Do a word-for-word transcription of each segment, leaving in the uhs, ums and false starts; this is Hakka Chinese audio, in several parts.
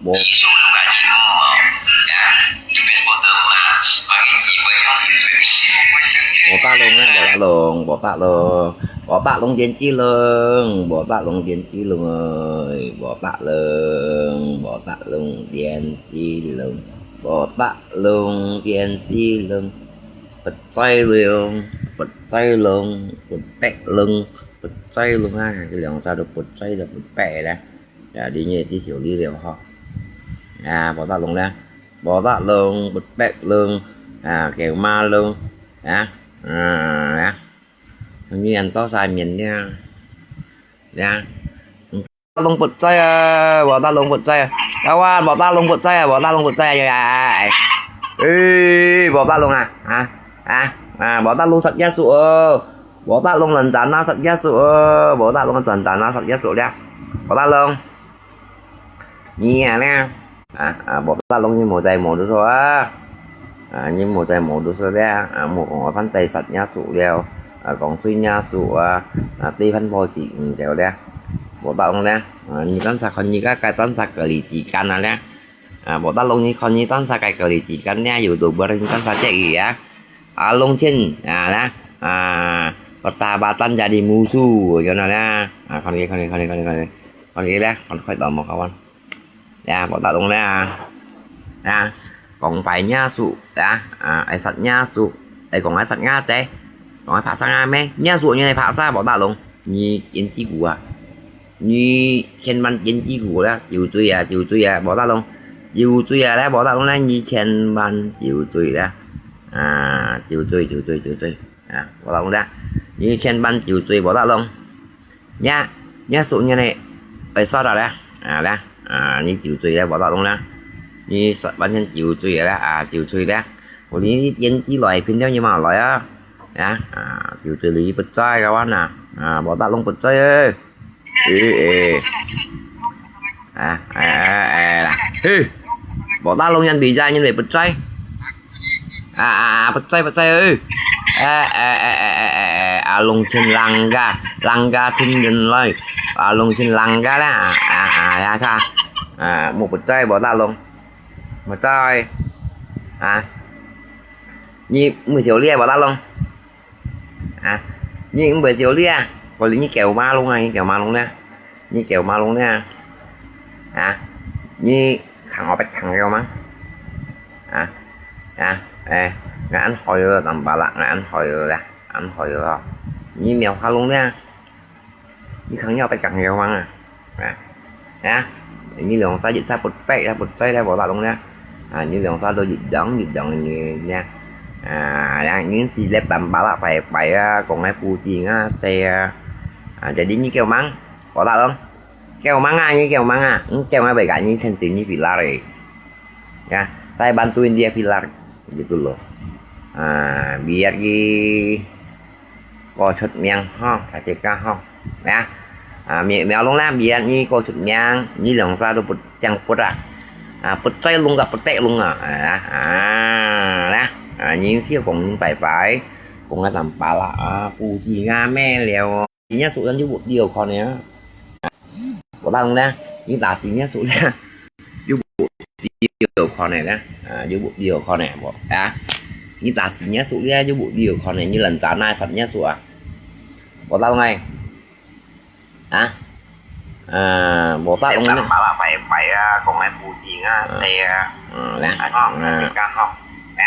Bò Tát Lung啊，Bò Tát Lung, Bò Tát Lung, Bò Tát Lung Tiên Tri Lung, Bò Tát Lung Tiên Tri Lung ơi, Bò Tát Lung, Bò Tát Lung Tiên Tri Lung, Bò Tát Lung Tiên Tri Lung, Phật Trai Lung, Phật Trai Lung, Phật Pek Lung, Phật Trai Lung à, cái lòng sao được Phật Trai được Phật Pek đấy. Dạ, đi nhé, đi xíu đi liều ho. À, Bò Tát Lung đấy. Bò Tát Lung, Phật Pek Lung, à, Kẻo Ma Lung, à, à, à. Hình như ăn to sai miền nha. Nha. Bò Tát Lung Phật Trai à, Bò Tát Lung Phật Trai à. Các bạn, Bò Tát Lung Phật Trai à, Bò Tát Lung Phật Trai à, à, à. Ê, Bò Tát Lung à, à, à, à, Bò Tát Lung sạch nhá sụ ơ. Bò Tát Lung lần chán na sạch nhá sụ ơ. Bò Tát Lung lần chán na sạch nhá sụ nha. Bò Tát Lung. Nè nè. À, à, Bò Tát Lung nhưng mù dây mù được rồi à. À, nhưng mù dây mù được rồi đấy à. À, mù còn ở phán dây sạch nhá sụ liao. À, còn suy nhá sụ à. À, tí phán bò chỉ, ừ, chéo đấy à. Bò Tát Lung đấy à. À, như tán sạc, còn như các cái tán sạc cờ lì chỉ căn à đấy à. À, Bò Tát Lung như còn như tán sạc cái cờ lì chỉ căn đấy à. Dù tù bơ như tán sạc chạy gì à. À, Lung Chen à đấy à. À, Phật Sa Ba Tan Jadi Musu cho nó đấy à. À, còn cái, còn cái, còn cái, còn cái, còn cái. Còn cái đấy à. Còn khỏi tỏ một câu. Ya, Bò Tát Lung nè. Ya, kông pai nhá sụ, ya, à, ai sat nhá sụ, ai kông ai sat ngã chế, kông ai phạ sa ngã mê, nhá sụ như này phạ sa Bò Tát Lung, như yên chi cú à, như千万yên chi cú啦, chịu罪à, chịu罪à, Bò Tát Lung, chịu罪à, lẽ Bò Tát Lung lẽ như千万chịu罪lẽ, à, chịu罪, chịu罪, chịu罪, à, Bò Tát Lung lẽ, như千万chịu罪Bò Tát Lung. Nhá, nhá sụ như này, ơi sót rồi đấy. À, đấy. À, như chịu罪đấy, Bò Tát Lung đấy. Như sót bản thân chịu罪đấy, à, chịu罪đấy. Ủa, như yên chi loại phiên theo như mà loại á. Đấy, à, chịu罪lý bật trai các bạn à. À, Bò Tát Lung bật trai ơi. Ê, ê. À, à, à, à, là. Ê. Bò Tát Lung nhân bị dai như này bật trai. À, à, à, bật trai, bật trai ơi. À, à, à, à, à, à, à, à, Lung Chen Lăng Ga, Lăng Ga Chen Nhân Lai. À, Lung Chen Lăng Ga đó. À, à, à, ya kha. À, một bật trai Bò Tát Lung. Bật trai. À. Như mười triệu lia Bò Tát Lung. À. Như mười triệu lia. Có lý như kéo ma lung à, như kéo ma lung nè. Như kéo ma lung nè. À. Như khẳng ở bạch khẳng kéo ma. À. À. Ê, ngài ăn hỏi rồi, tạm bảo là ngài ăn hỏi rồi là, ăn hỏi rồi. Như mèo kha lung nè. Như khẳng nhau phải chẳng nhiều mà. À. À. Như lòng ta dịch sa bột pek, sa bột chay, sa bột lạ lung nè. À, như lòng ta đôi dịch đắng, dịch đắng như nè. À, ya, như si lép tạm bảo là phải, phải, à, còn cái phu chi ngã xe, à. À, jadi như kêu mắng, có lạ lắm. Kêu mắng à, như kêu mắng à, ừ, kêu mắng vậy cả như sen tính như bị la rồi. Ya, saya bantuin dia pilar gitu loh. À, biar ki có xuất miệng ho, phải chết cả ho. Ya. À, mi, mi lung lam biar ni có xuất miệng, ni lòng sa đô bút, chang bút à. À, bút chay lung cả bút pek lung à. À, à, nè. À, ni siêu cũng bye bye. Cũng là tạm bảo là, à, phu chi ngã mẹ liao. Nhá sụ yến yú bụt đi ở kho nè. Bố tao nè, yến ta xí nhá sụ nè. Yú bụt đi ở kho nè nè. À, yú bụt đi ở kho nè, bố. À. Yến ta xí nhá sụ nè, yú bụt đi ở kho nè, như lần trả nai sạch nhá sụ à. Bố tao ngay. À. À, bố tao nè. Phải, phải, à, còn em bù gì á, à. Thì, à, ừ, nè. Anh không, à. Anh không. Nè.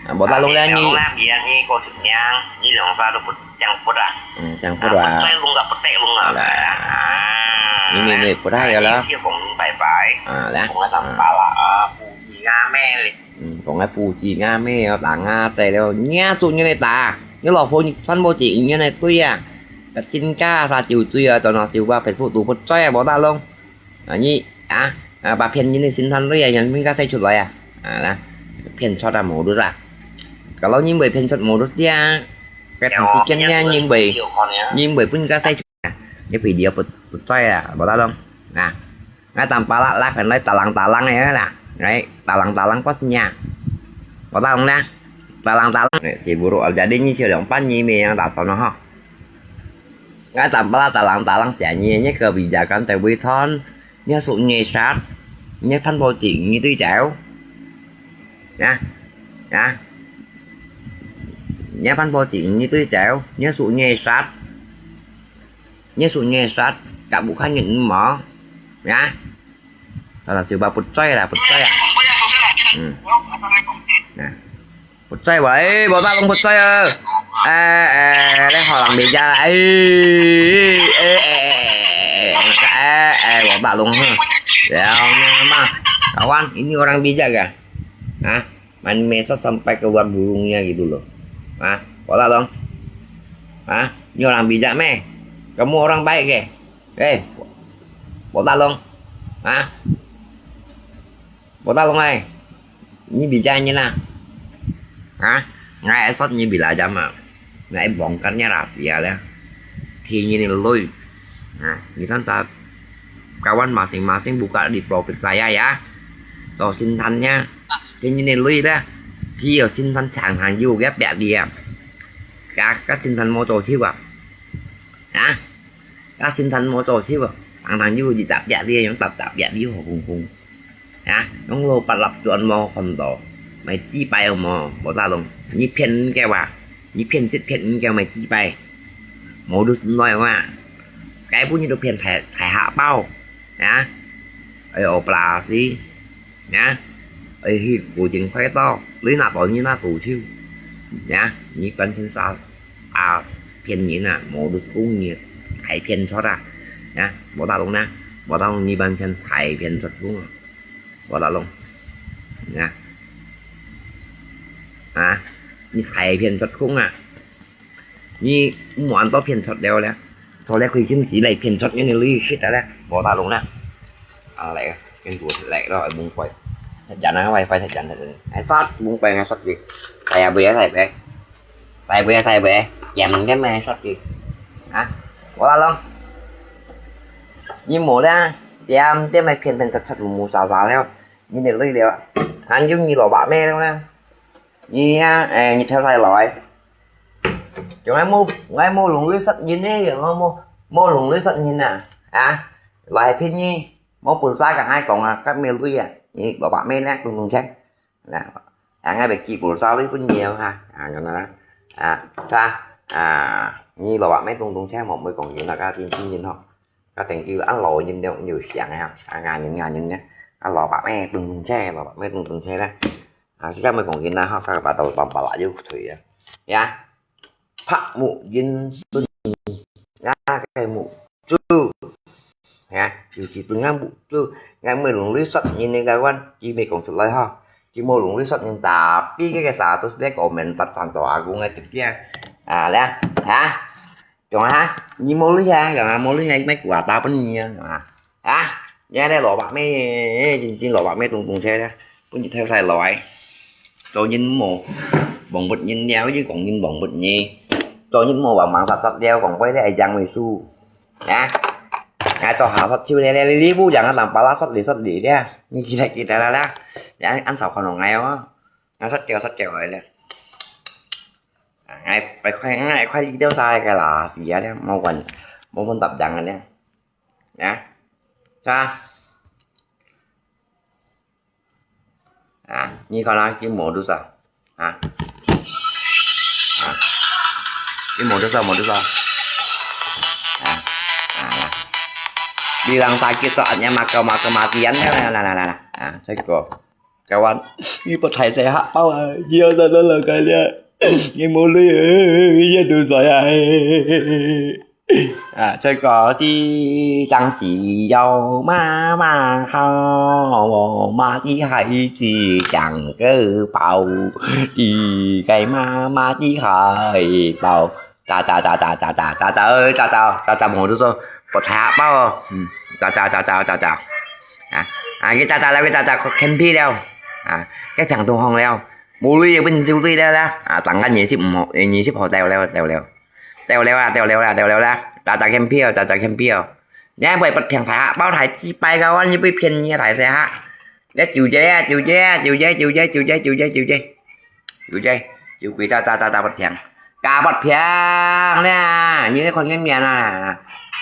À, bố tao nè, như. Nè, cô chụp nhang, như lòng ra được một Chang put à. Ừ, chang put à. Put chay lung à, put pek lung à. Là. À. Ni, ni, ni, put hai là. Siêu cũng bye bye. À, là. Cũng là tạm bảo là, à, phu chi ngã mẹ li. Ừ, cũng là phu chi ngã mẹ, ta ngã chay liao. Nhá sụ như này ta. Như lọ phô như phân bố chỉ như này tôi à. Cắt xin cá sa chiều chui à, cho nó chiều qua Facebook tụ put chay à, bố tao lung. À, nhi, à, à, bà phiên như này xin than tôi à, nhận mình cá say chuột lại à. À, là. Phiên chót à, mổ đút à. Kalau nhi bởi phiên chót mổ đút đi à. Cái thằng chi kiên nha, nhi bởi, nhi bởi pun cá say chuột à. Cái video bật, bật chay à, bảo tao không? À. Ngay tạm bảo là, là phải nói tà lăng, tà lăng này là. Đấy, tà lăng, tà lăng có nha. Bảo tao không nè. Tà lăng, tà lăng. Này, si buru, jadi nhi chưa lòng pan nhi mì yang ta sao nó ho. Ngay tạm bảo là tà lăng, tà lăng sẽ nhi, nhi cơ bị giả cắn tại Bùi Thon. Nhá sụ nhẹ sát. 你還搬報紙，你對走，啊，啊，你還搬報紙，你對走，你手你殺，你手你殺，tak bukan你mau，啊，kalau siapa percaya lah, percaya. Hmm. Nah. Percaya ba? Eh, Bota Long percaya. Eh, eh, leh orang bija. Eh, eh, eh, eh, eh, eh, Bota Long. Ya, mah. Kawan, ini orang bijak kah? Hah? Main mesot sampai keluar burungnya gitu loh. Hah? Bota Long. Hah? Ini orang bijak meh. Kamu orang baik ke? Eh, Bota Long. Hah? Bota Long ai. Ni bija ni na. Ha? Ngai esot ni bila jama. Ngai bongkar ni rahasia le. Thi ni ni lui. Ha, ni tan ta kawan masing-masing buka di profil saya ya. Tau sintan nya. Thi ni ni lui le. Thi yo sintan chang hang yu ge piak dia. Ka ka sintan mo to thiu a. Ha? Ka sintan mo to thiu a. Chang hang yu ji chak piak dia yang tap tap piak dia hong hong. Ha, nong lo pat lap chuan mo khon to. Mai chi pai mo, Bota Long. Ni phiên kêu à. Ni phiên sit phiên kêu mai chi pai. Mo dus noi wa. Cái bu ni do phiên thải thải hạ bao. Ha. Ai operasi. Ha. Ai hi ku jing khoai to. Lui na to ni na tu chiu. Ha. Ni ban chen sa a phiên ni na. Mo dus kung ni. Thải phiên chót à. Ha. Bota Long na. Bota Long ni ban chen thải phiên chót kung à. Bota Long. Nha. Ha? Ni thải phiên chót khung à? Ni muan to phiên chót đeo leh. Cho leh khui kim chỉ lấy phiên chót ni lui shit leh. Bota Long na. À, lẹ, cái của lẹ đó ở bung quay. Thật chắn là wifi thật chắn thật. Ai sót bung quay ngay sót gì? Thải à bưởi, thải bưởi. Thải bưởi, thải bưởi. Chém cái mày sót gì? Hả? Bota Long. Ni mo leh. Tiêm, tiêm mày phiên phiên chót chót mù mù xà xà leh. Ni nè lui liao. Hàn yung ni lò bạ mê liao nè. Ni á, eh, ni theo sai lòi. Chúng ai mô, ai mô lùng lui sắt nhìn nè, mô, mô, mô lùng lui sắt nhìn nè. À, lòi phít ni, mô bùn sa cả hai cổng à, cắt mê lui à. Ni lò bạ mê nè, tung tung chén. Nè, à, ngay bê kì bùn sa lui bùn nhiều ha. À, ngon nè. À, ta, à, ni lò bạ mê tung tung chén, mô mê cổng nhìn nè, cả tin tin nhìn ho. Ka teng ki an lo yin liu liu xiang ha, a nga yin nga yin ne, a lo ba me tung tung che, lo ba me tung tung che ne. A si ka me kong yin na ha, ka ba tau bam ba la yu thui ya. Ya, pak mu yin sun, ya kai mu chu. Ya, yu ki tung ya mu chu, ya me lung lui sat yin ne ka wan, ki me kong sut lai ha. Ki mo lung lui sat yin ta, pi ke ke sa tu de ko men tat san to a gu ngai tit kia. A le, ha. Chong ha, ni mô lui ha, chong ha, mô lui ha, mai kua ta pun ni ha. Ha, ya le lo bak me, jin jin lo bak me tung tung che le, pun ni thai sai lo ai. Cho yin mo, bong bút yin liao, yin kong yin bong bút ni. Cho yin mo bang bang sat sat liao, kong pai le ai jang mi su. Ha, ha cho ha sat chiu le le li bu jang lam pa la sat li sat li le. Ni ki le ki ta la la. Ya an sao khon ngai o. An sat keo sat keo ai le. Ngai pai khoai ngai khoai li deu sa cái là gì á, mâu quan, mâu quan tập dắng anh em. Nhá. Sa. À, như con nói cái mổ đu sa. À. À. Cái mổ đu sa, mổ đu sa. À. À. Đi lăng sa kia cho anh em mà cơ mà cơ mà tiền nè, nè, nè, nè. À, thấy cô. Kawan, ni pa thai sai hak pau ah. Ni asa dalam kali ah. Ni mulu ya tu saya. À, 这个是长期要妈妈好，我妈的孩子长个宝，一个妈妈的怀抱。 Cha cha cha cha cha cha cha cha ơi cha cha cha cha mô tu so, bọt thai hak pau. Hmm, cha cha cha cha cha cha. À, à, cái cha cha leo, cái cha cha khen pi leo. À, cái phèng tung hong leo. Mô lui bưng siêu tui leo la. À, tăng cái nhị sip mô, nhị sip hồ tèo leo, tèo leo. Tèo leo la, tèo leo la, tèo leo la. Cha cha khen pi, cha cha khen pi. Nhá, bơi bọt phèng thai hak pau thai chi pai gao ăn, như bơi phiền như thai xe hak. Nè, chiu che, chiu che, chiu che, chiu che, chiu che, chiu che, chiu che. Chiu che, chiu quỷ cha cha cha cha bọt phiang. Ka bọt phiang nè, như thế con cái miệng à.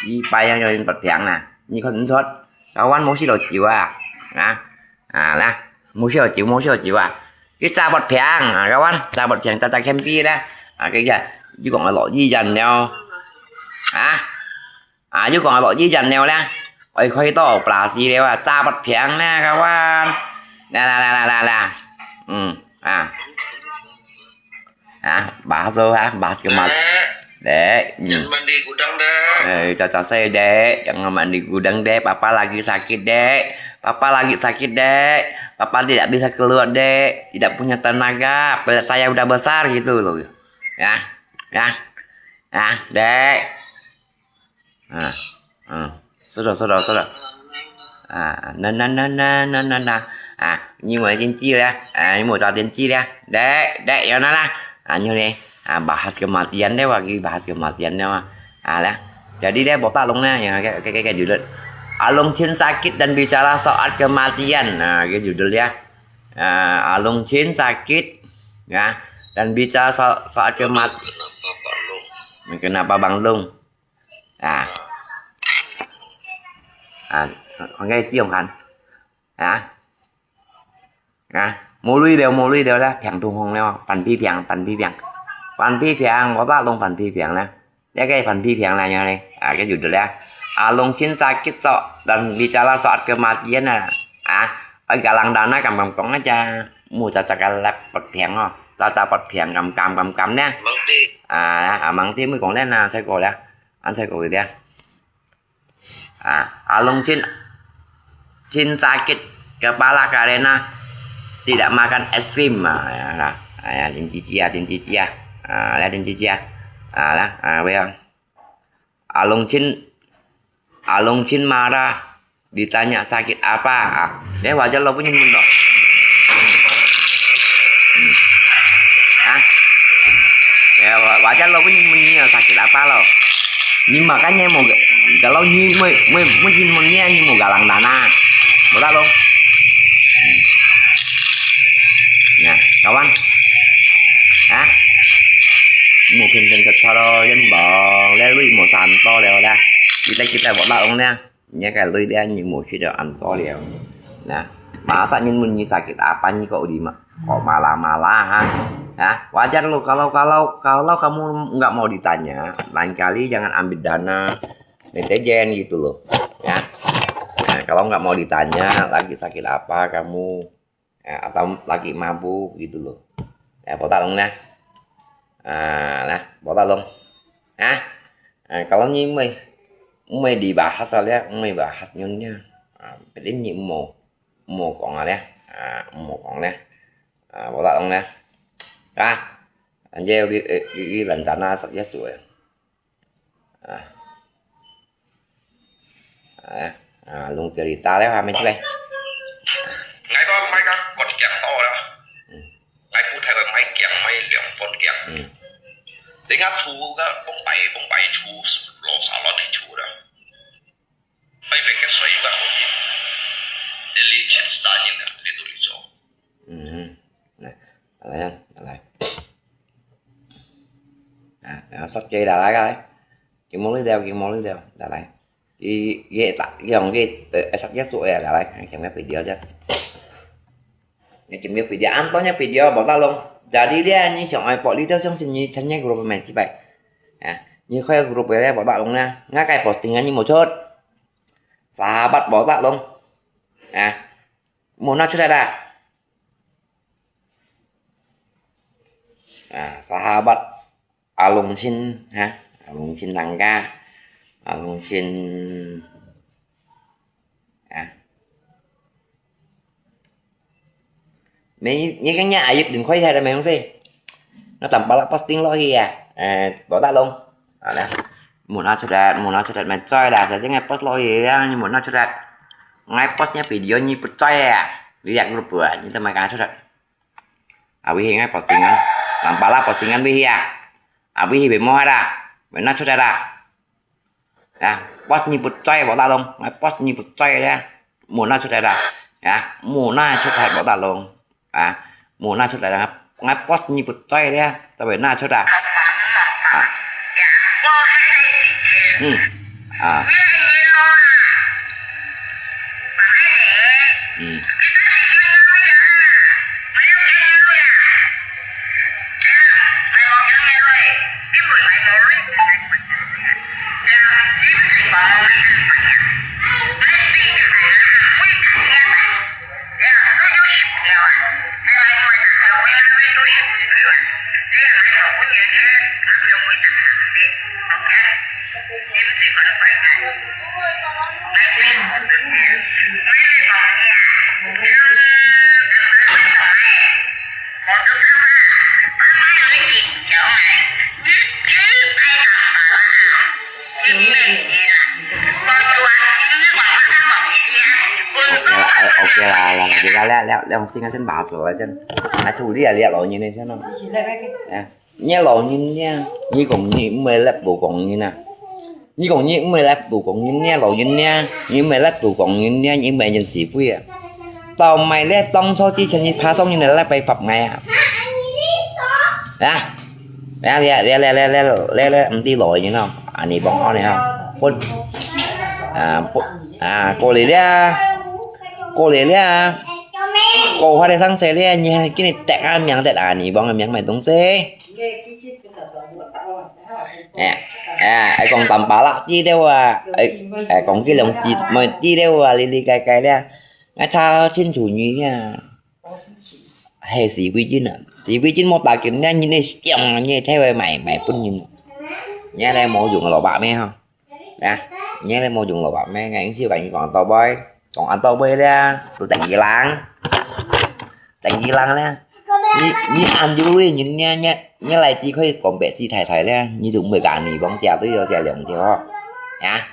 Đi bay yang rồi bọt phiang nè, như con thốt. Ka wan mô xí lo chiu à. Nè. 無燒酒，無燒酒啊！佢炸薄餅啊，kawan，炸薄餅，炸炸candy咧。啊，佢个，又講落雨天了。啊？啊，又講落雨天了咧。愛開刀，bla死了啊！炸薄餅咧，kawan。來來來來來來。嗯，啊。 Ah, bahas tu, ah, bahas ke mat. Dek, hmm. Jangan mandi gudang, Dek. Eh, caca saya, Dek. Jangan mandi gudang, Dek. Papa lagi sakit, Dek. Papa lagi sakit, Dek. Papa tidak bisa keluar, Dek. Tidak punya tenaga. Perut saya udah besar gitu loh. Ya, ya, ya, Dek. Ah, ah. Sudah, sudah, sudah. Ah, na, na, na. Ah, 你無電視了？啊，你無找電視了？Dek, Dek, ya na lah. Ah, 你呢？Ah, bahas kematian deh, wah, bahas kematian deh, wah. Ah, lah. Jadi deh, botak long na, ya, ke, ke, ke, ke judul. Alung Chin sakit dan bicara soal kematian. Nah, ke judul ya. Ah, Alung Chin sakit, ya, dan bicara so-, soal kemat-, kenapa Bang Long? Kenapa Bang Long? 啊。啊，看，看該樣看。啊。啊，無鐳了，無鐳了啦，病痛風了，番薯病，番薯病。番薯病，我打攏番薯病啦。這個番薯病啦，樣呢，啊，該就對了。Alung Chin sakit cok, dan bicara soal kematian啊。啊，愛galang dana，敢敢講啊，這，無就這個laptop病哦，這這laptop病，敢敢敢敢呢。啊，啊，Mang Ti，Mang Ti，無講了啦，再過了。 An sai ko dia. Ah, Alung Chin, Chin sakit kepala karena tidak makan es krim. Ah, ya, lah. Ah, ya, Lin Cici ya, Lin Cici ya. Ah, lah, Lin Cici ya. Ah, lah, ah, weh. Alung Chin, Alung Chin marah. Ditanya sakit apa? Ah, deh, wajar lo pun nyin mun lo. Hmm. Hmm. Ah. Ya, wa-, wajar lo pun nyin mun nyin sakit apa lo. Nyin makanya mau ga-, kalau nyin mau, mau, mau nyin mun nyin, nyin mau galang dana. Betul lo? Hmm. Ya, kawan. Hah? Mau pin-pin kecil lo, yan bang, leh lui mau santo leh lah. Kita, kita buat lah ong nih. Nyi cái lưới đen nyi mù xí đó ăn có liao. Nah, masa nyin mun nyi sakit apa nyi kok di ma-, kok malah-malah, ha? Nah, wajar lo kalau, kalau, kalau kamu nggak mau ditanya, lain kali jangan ambil dana netizen gitu loh. Ya. Nah, kalau nggak mau ditanya lagi sakit apa kamu, ya, atau lagi mabuk gitu loh. Ya, botak long nah. Ah, nah, botak long. Hah? Ah, kalau nyi mui, mui dibahas lah, mui bahas nyonya. Ah, berarti nyi mau, mau kong lah. Ah, mau kong lah. Ah, botak long lah. Ah, anjay, ui, ui, ui, rencana sắp chết rồi. Ah. Ah, ah, Long cerita lah, ha, meh cuy. Ngai ko mai ka kot kiang to lah. Hmm. Ngai pu thai ko mai kiang, mai liang phone kiang. Hmm. Dengar chu ka bong pai, bong pai chu, lo sa lo ni chu lah. Mai bek ka soi ka ko ni. Dia licin sa ni lah, dia tu licin. Hmm. Nah, alai, alai. Nah, nah, sắp chết đã lại coi. Cái món đi đeo, cái món đi đeo, đã lại. Cái, cái, cái, cái, cái, ờ, sắp chết rồi, đã lại. Cái món video chứ. Cái món video, ăn tôi nhá video, bảo ta luôn. Jadi dia ni, 想愛 bộ đi theo xem xin như thân nhé group mình chỉ vậy. À, như khói group này bảo ta luôn nha. Ngã cái postingan như một chút. Sahabat bảo ta luôn. À, một nó chút đã. Ah, sahabat Alung Chin, ha? Alung Chin tangga. Alung Chin, ah. Mày, mày cái nhà ai được đừng khói hay là mày không xí? Nó tầm bala posting lo hi à? Eh, bảo ta luôn. À, nè. Một nó chút đã, một nó chút đã mày chơi là sao chứ ngay post lo hi à? Như một nó chút đã. Ngay post nhá video như bật chơi à? Vì vậy group bữa, như tao mày cái chút đã. À, wi hi ngai postingan. Lam pala postingan wi hi à. À, wi hi wi mo ha da. Wi na chut da. À, post nyi put choi bảo ta luôn. Ngai post nyi put choi da. Mu na chut da. À, mu na chut da bảo ta luôn. À, mu na chut da. Ngai post nyi put choi da. Ta wi na chut da. À. Ừ. À. Ừ. 了了，兩星啊，先拿出來先，拿出來了，老人的先咯。啊，你老人呢？你講你毋係laptop講人啊？你講你毋係laptop講人呢？老人呢？你毋係laptop講人呢？你毋係人是非啊？到買了當初之前，你拍上你的laptop拍賣啊？啊？ 了了了了了了了了，毋知來人哦，啊，你幫我呢哈，過，啊，過，啊，過來了，過來了，過快的上車了，你還給你帶啊名的啊，你幫我名買東西。哎，哎，還講三八啦，知道啊，哎，哎，講幾兩句，沒知道啊，哩哩該該了，我查清楚你啊。 係徐偉俊啊，徐偉俊無打緊，你你想啊，你太會買買分人，你來無用蘿蔔咩吼？啊，你來無用蘿蔔咩？𠊎硬係同你講到尾，講到尾咧，都等佢冷，等佢冷咧。你你恁有鐳，你你你你來只可以講白死太太咧，你都毋會講你講借對哦，借兩條哦，啊？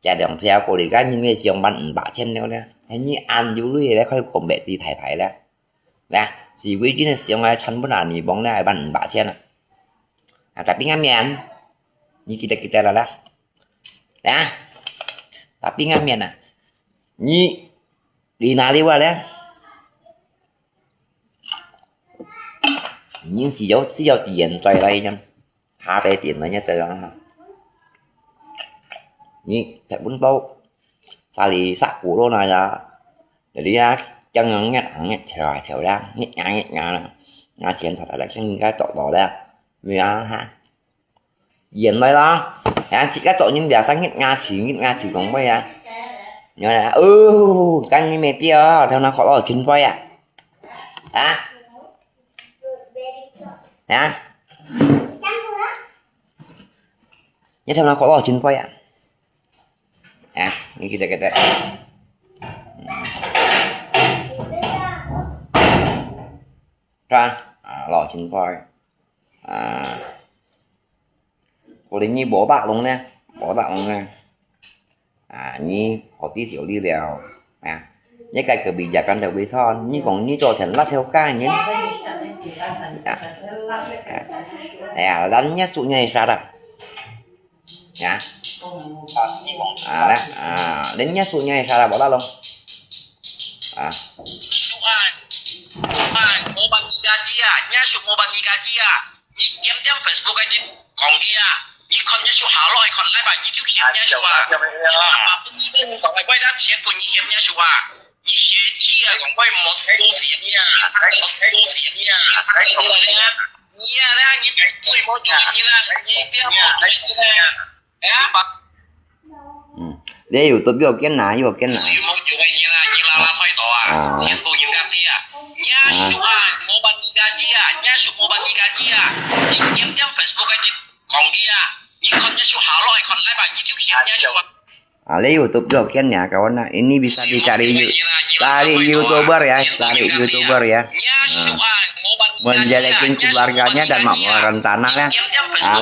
借兩條過來，該人个想萬五百千了咧，係你恁有鐳咧，可以講白死太太咧。咧，是為今日想來賺分啊，你幫咧萬五百千啊。啊，tapi ngamen，你記得記得了啦。啊，tapi ngamen啊，你你哪裡話咧？你只有只有現在來呢。 下底點了一隻啊。你在溫度，沙里沙古羅那呀，那裡啊，將人一行一條啊條啦，一牙一牙啦，牙錢出來了，應該找到了，你啊哈，眼來了，啊，自家找人家生一牙齒一牙齒講話啊，你看啊，哦，剛你沒掉，頭那好了，真坏啊，啊。 啊？你頭那過到真快啊？啊，你記得記得。嗯。是吧？啊，老真快。啊，可能你無打攏呢，無打攏呢。 啊，你好知少啲了，啊，你該隔壁家搬到位上，你講你做成辣椒干呢？啊，啊，哎呀，人家說你啥的，啊，啊，啊，人家說你啥的，我哪弄？啊。 你點點Facebook个人講个啊，你看一首下落，看禮拜你就嫌一首啊。你爸爸分你个，你講个，為了錢分你嫌一首啊。你學姐啊，講个莫多錢呀，莫多錢呀，你啊，你最無用你啦，你點莫多錢呀。哎呀，嗯，你有都不要跟拿，又要跟拿。你莫用个你啦，你啦啦菜刀啊，啊。全部人家的啊。你啊，手啊，莫把你家的啊，你啊，手莫把你家的啊。你点点Facebook个人講个啊，你看一首下落，看禮拜你就嫌一首啊。 Ah, le YouTube jo kian ya, kawan na. Ini bisa dicari you-, cari YouTuber ya, cari YouTuber ya. Ah. Menjelekin keluarganya dan mak-, rencana ya. Ah.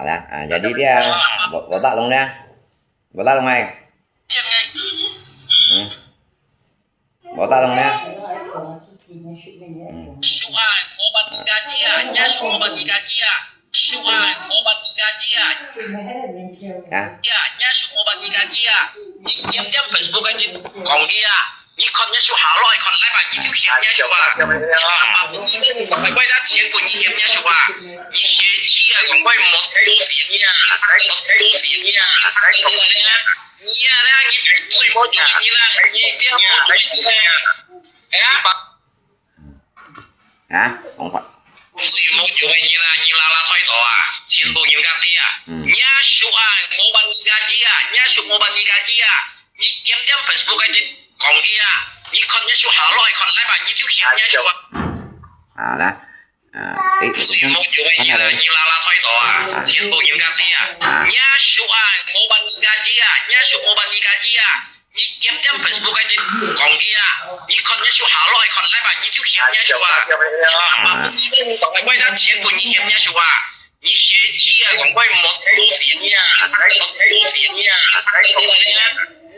Alah, ah, jadi dia bo-, botak dong dia. Botak dong ai. Hmm. Botak dong dia. Hmm. 啊。啊，講法。所以莫用个你啦，你啦啦菜刀啊，全部人家的啊。嗯。你啊，手啊，莫把你家的啊，你啊，手莫把你家的啊。你点点Facebook个人講个啊，你看一首下落，看禮拜你就嫌一首啊。啊，來，啊，誒，所以莫用个你啦，你啦啦菜刀啊，全部人家的啊。啊。你啊，手啊，莫把你家的啊，你啊，手莫把你家的啊。 你點點Facebook个人講个啊，你看一首下落，看禮拜你就嫌一首啊。你爸爸分你个，你講个，為了錢分你嫌一首啊。你學姐啊，講个莫多錢呀，莫多錢呀，你啦啦。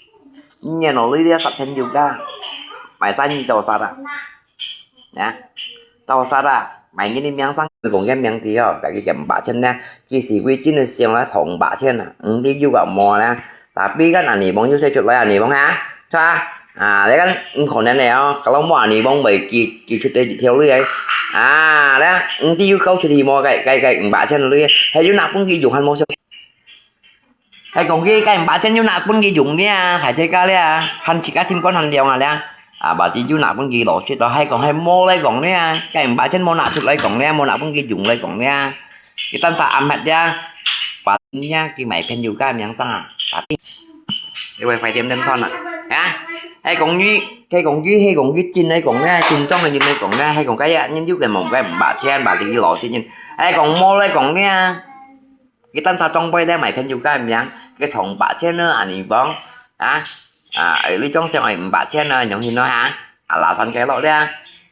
你个勞力這十千油價，買晒你做煞啊？啊？做煞啊？買你个命生，講个名字哦，該个五百千呢，其實為真个想來討五百千啊，毋知有个無呢？Tapi kan恁樣講又寫出來恁樣講哈，係吧？啊，你看，毋可能个哦，kalau無恁樣講，會寄，寄出來一條鐳个。啊，咧，毋知有交出去無？該，該，該五百千个鐳，還有拿分佢用還無少？ 係講佢該五百千又拿分佢用了，還自家了，還自家心肝還涼啊了。啊，berarti又拿分佢老實咯，係講係無來講了，該五百千無拿出來講了，無拿分佢用來講了。佢單儕暗黑了，把你啊，佢買朋友个名聲啊，tapi，因為快點點斷啊，啊，係講佢，係講佢，係講佢真來講了，真正个人來講了，係講該人有个無个五百千，berarti佢老實人，係講無來講了。 佢單儕長輩咧買朋友个名，佢討五百千呢，恁樣講，啊，啊，你總想愛五百千呢，容易咯哈，啊，拉山雞落咧，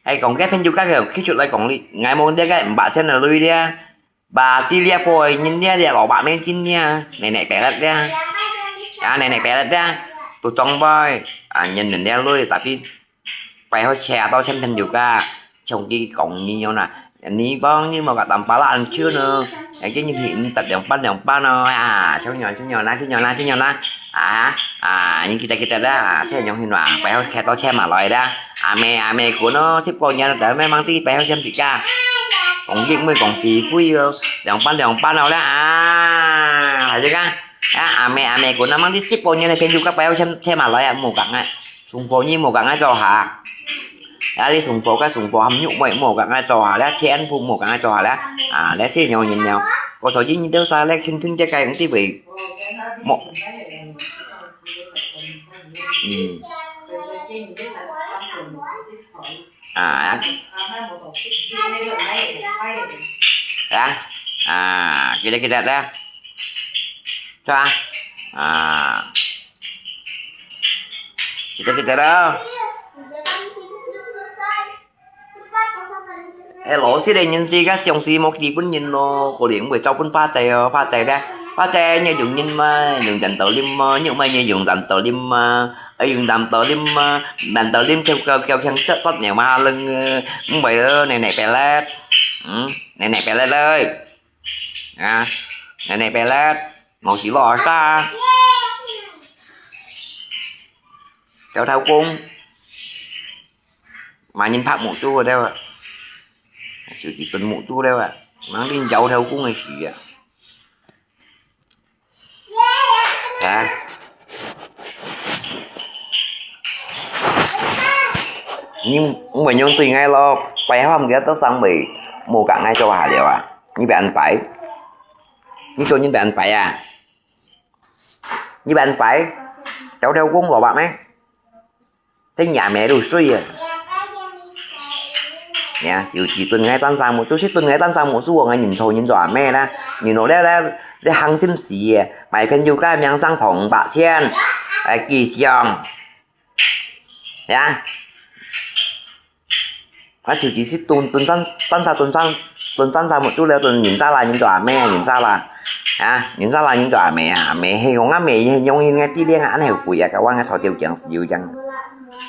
係講該朋友个佢出來講你，𠊎無這个五百千个鐳咧，berarti這背人咧，這老伯姆真咧，奶奶白咧，啊，奶奶白咧，都長輩，啊，認人咧鐳，tapi 擺好車到前朋友个，像佢講你樣啦。你講你無个當巴拉安全呢，哎，今日去毋得兩班兩班哦，啊，像樣像樣啦，像樣啦，像樣啦，啊，啊，你記得記得啦，啊，這樣形啦，擺好車到車嘛來啦，阿妹阿妹滾哦，十過年了，但係mang知擺好先自家，講英文講是非哦，兩班兩班哦啦，啊，係這个，啊，阿妹阿妹滾啊，mang知十過年了，朋友个擺好車車嘛來啊，無講啊。 送貨你無講愛做下，啊，你送貨个送貨含肉妹無講愛做下咧，全部無講愛做下咧，啊，咧係樣人了，我所以你都啥咧，圈圈个个人地位，莫，嗯，啊，啊，啊，記得記得咧，係吧？啊。 Kita-kita dah. Eh, lo si deh nyen si ka siang si mo di pun nyen lo, ko liang wei chau pun pa chai o, pa chai dah. Pa chai nyen yung nyen ma, yung dan tau lim ma, nyen ma nyen yung dan tau lim ma. Eh, yung dan tau lim ma, dan tau lim kêu kêu kêu kêu sat sat nyen ma lưng, eh, mui lo, nè nè pelet. Hmm, nè nè pelet ơi. Ha, nè nè pelet. Mâu chỉ lo sa. Cháu thao kung. Mà nhìn phạt mũ chú ở đâu ạ? Sự chỉ tuân mũ chú đâu ạ? Mang đi cháu thao kung hay gì ạ? Hả? Nhưng mà nhung tùy ngay lo, phải không? Cái tóc sang bị mù cả ngay cho hà liệu à? Như bạn phải. Như tôi như bạn phải à? Như bạn phải. Cháu thao kung lo bạn ấy. Thế nhà mẹ đủ suy à? Nè, xíu chỉ tuần ngày tan sang một chút, xíu tuần ngày tan sang một chút, ngày nhìn thôi nhìn dọa mẹ đó. Nhìn nó lé lé, lé hăng xím xì à. Mày khen dù cái miếng sang thòng bạc xiên. Ai kỳ xiong. Nè. Á, xíu chỉ xíu tuần, tuần sang, tan sang tuần sang, tuần tan sang một chút lé tuần nhìn xa là nhìn dọa mẹ, nhìn xa là. Á, nhìn xa là nhìn dọa mẹ à, mẹ hay không á, mẹ hay nhông nhìn ngay tí đen à, anh hay quỷ à, cái quán ngay thọ tiêu chăng, xíu chăng.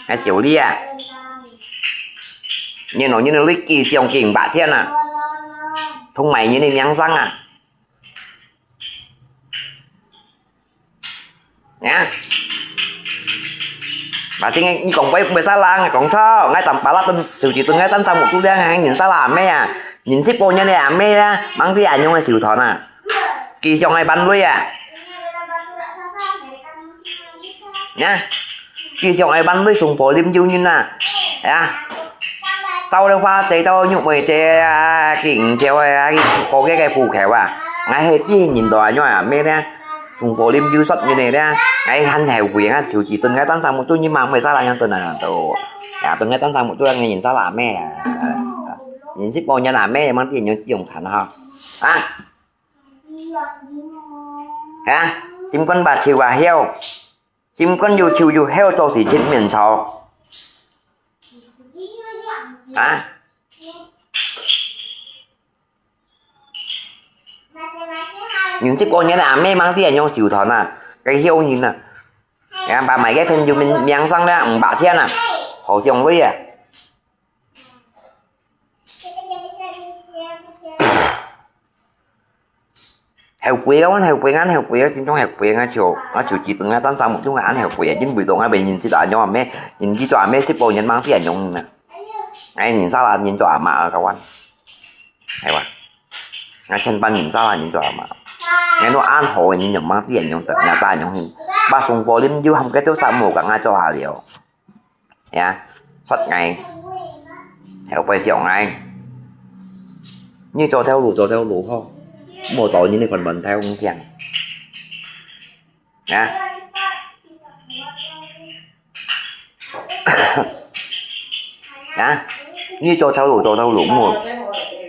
Ngay xíu đi à. Nhìn nó nhìn nó lý kỳ xiong kinh bạc xiên à. Thông mày nhìn đi miếng sang à. Nè. Mà tiếng Anh, như còn quay cũng phải xa lăng, còn thơ, ngay tầm bà lát tuần, sự chỉ tuần ngay tan sang một chút đen, ngay nhìn xa là mẹ à. Nhìn xếp cô nhá nè, mẹ á, mang đi ảnh nhông hay xíu thọ nè. Kỳ xiong ai bắn lui à. Nè. Kỳ xiong ai bắn lui sùng phổ lim dư nhìn nè. À. Tao đâu pha, chạy tao nhục mày, chạy, à, kỉnh theo, à, có cái, cái phủ khéo à. Ngay hơi tí nhìn đó nhá, à, mẹ nè. Sùng phổ lim dư sót như này nè. Ngay hẳn hẻo quỷ, ngay xíu chỉ tuần ngay tan sang một chút, nhưng mà mày xa là nhá, tuần này là tao. À, tuần ngay tan sang một chút, ngay nhìn xa là mẹ à. Nhìn xếp cô nhá là mẹ, mang tiền nhung, nhung thẳng ha. À. Hả? Chim con bà chịu bà heo. Chim con dù chịu dù heo cho xỉ thịt miệng chó. Hả? Nhìn xếp con nhớ là mẹ mang tiền nhung xỉu thọ nè. Cái heo nhìn nè. 人家買个朋友名，名聲了，五百千啊，好像鐳啊。後悔啊，𠊎後悔，𠊎後悔啊，真正後悔啊，𠊎就，𠊎就知道𠊎當生目中啊，𠊎後悔啊，因為到𠊎被人識到恁樣啊，咩，人知道啊，咩，識報人mang啲恁樣啊。哎，人生啦，人做阿媽啊，kawan。係哇。𠊎千萬人生啦，人做阿媽。𠊎都恁好，人用mang啲恁樣，等𠊎大人用，把送貨，你又喊佢都殺無，講𠊎做下了。 呀，殺𠊎，後背笑𠊎。你做頭路，做頭路好，莫到人个飯碗頭咁驚。呀，呀，你做頭路，做頭路，莫，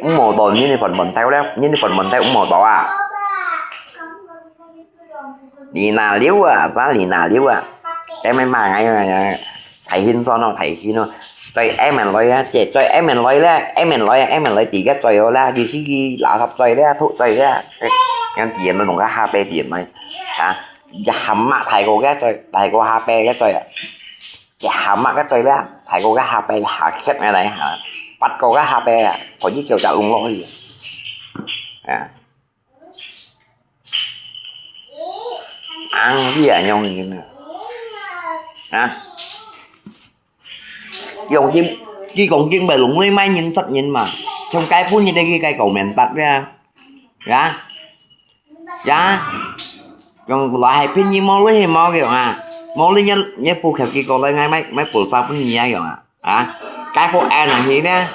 莫到人个飯碗頭了，人个飯碗頭莫到啊。 你哪溜啊，把你哪溜啊？該麼罵𠊎啊，大興爽咯，大興咯。嘴M N來啊，這嘴M N來咧，M N來啊，M N來，自家嘴好啦，你去垃圾嘴咧，吐嘴咧，樣子人都弄个下背點來啊！一蛤蟆大過个嘴，大過下背个嘴啊！一蛤蟆个嘴咧，大過个下背下kedap个來哈，八過个下背啊，可以叫隻弄落去啊！啊！ 啊，你也用人啊？啊？用人，佢講人會弄你買人殺人嘛？從該本日个佢个狗面搭呀？呀？呀？用來係騙人無你係無用啊？無你也，也不客氣過來，買，買，買補償分你啊用啊？ 啊，該好安啊，係呢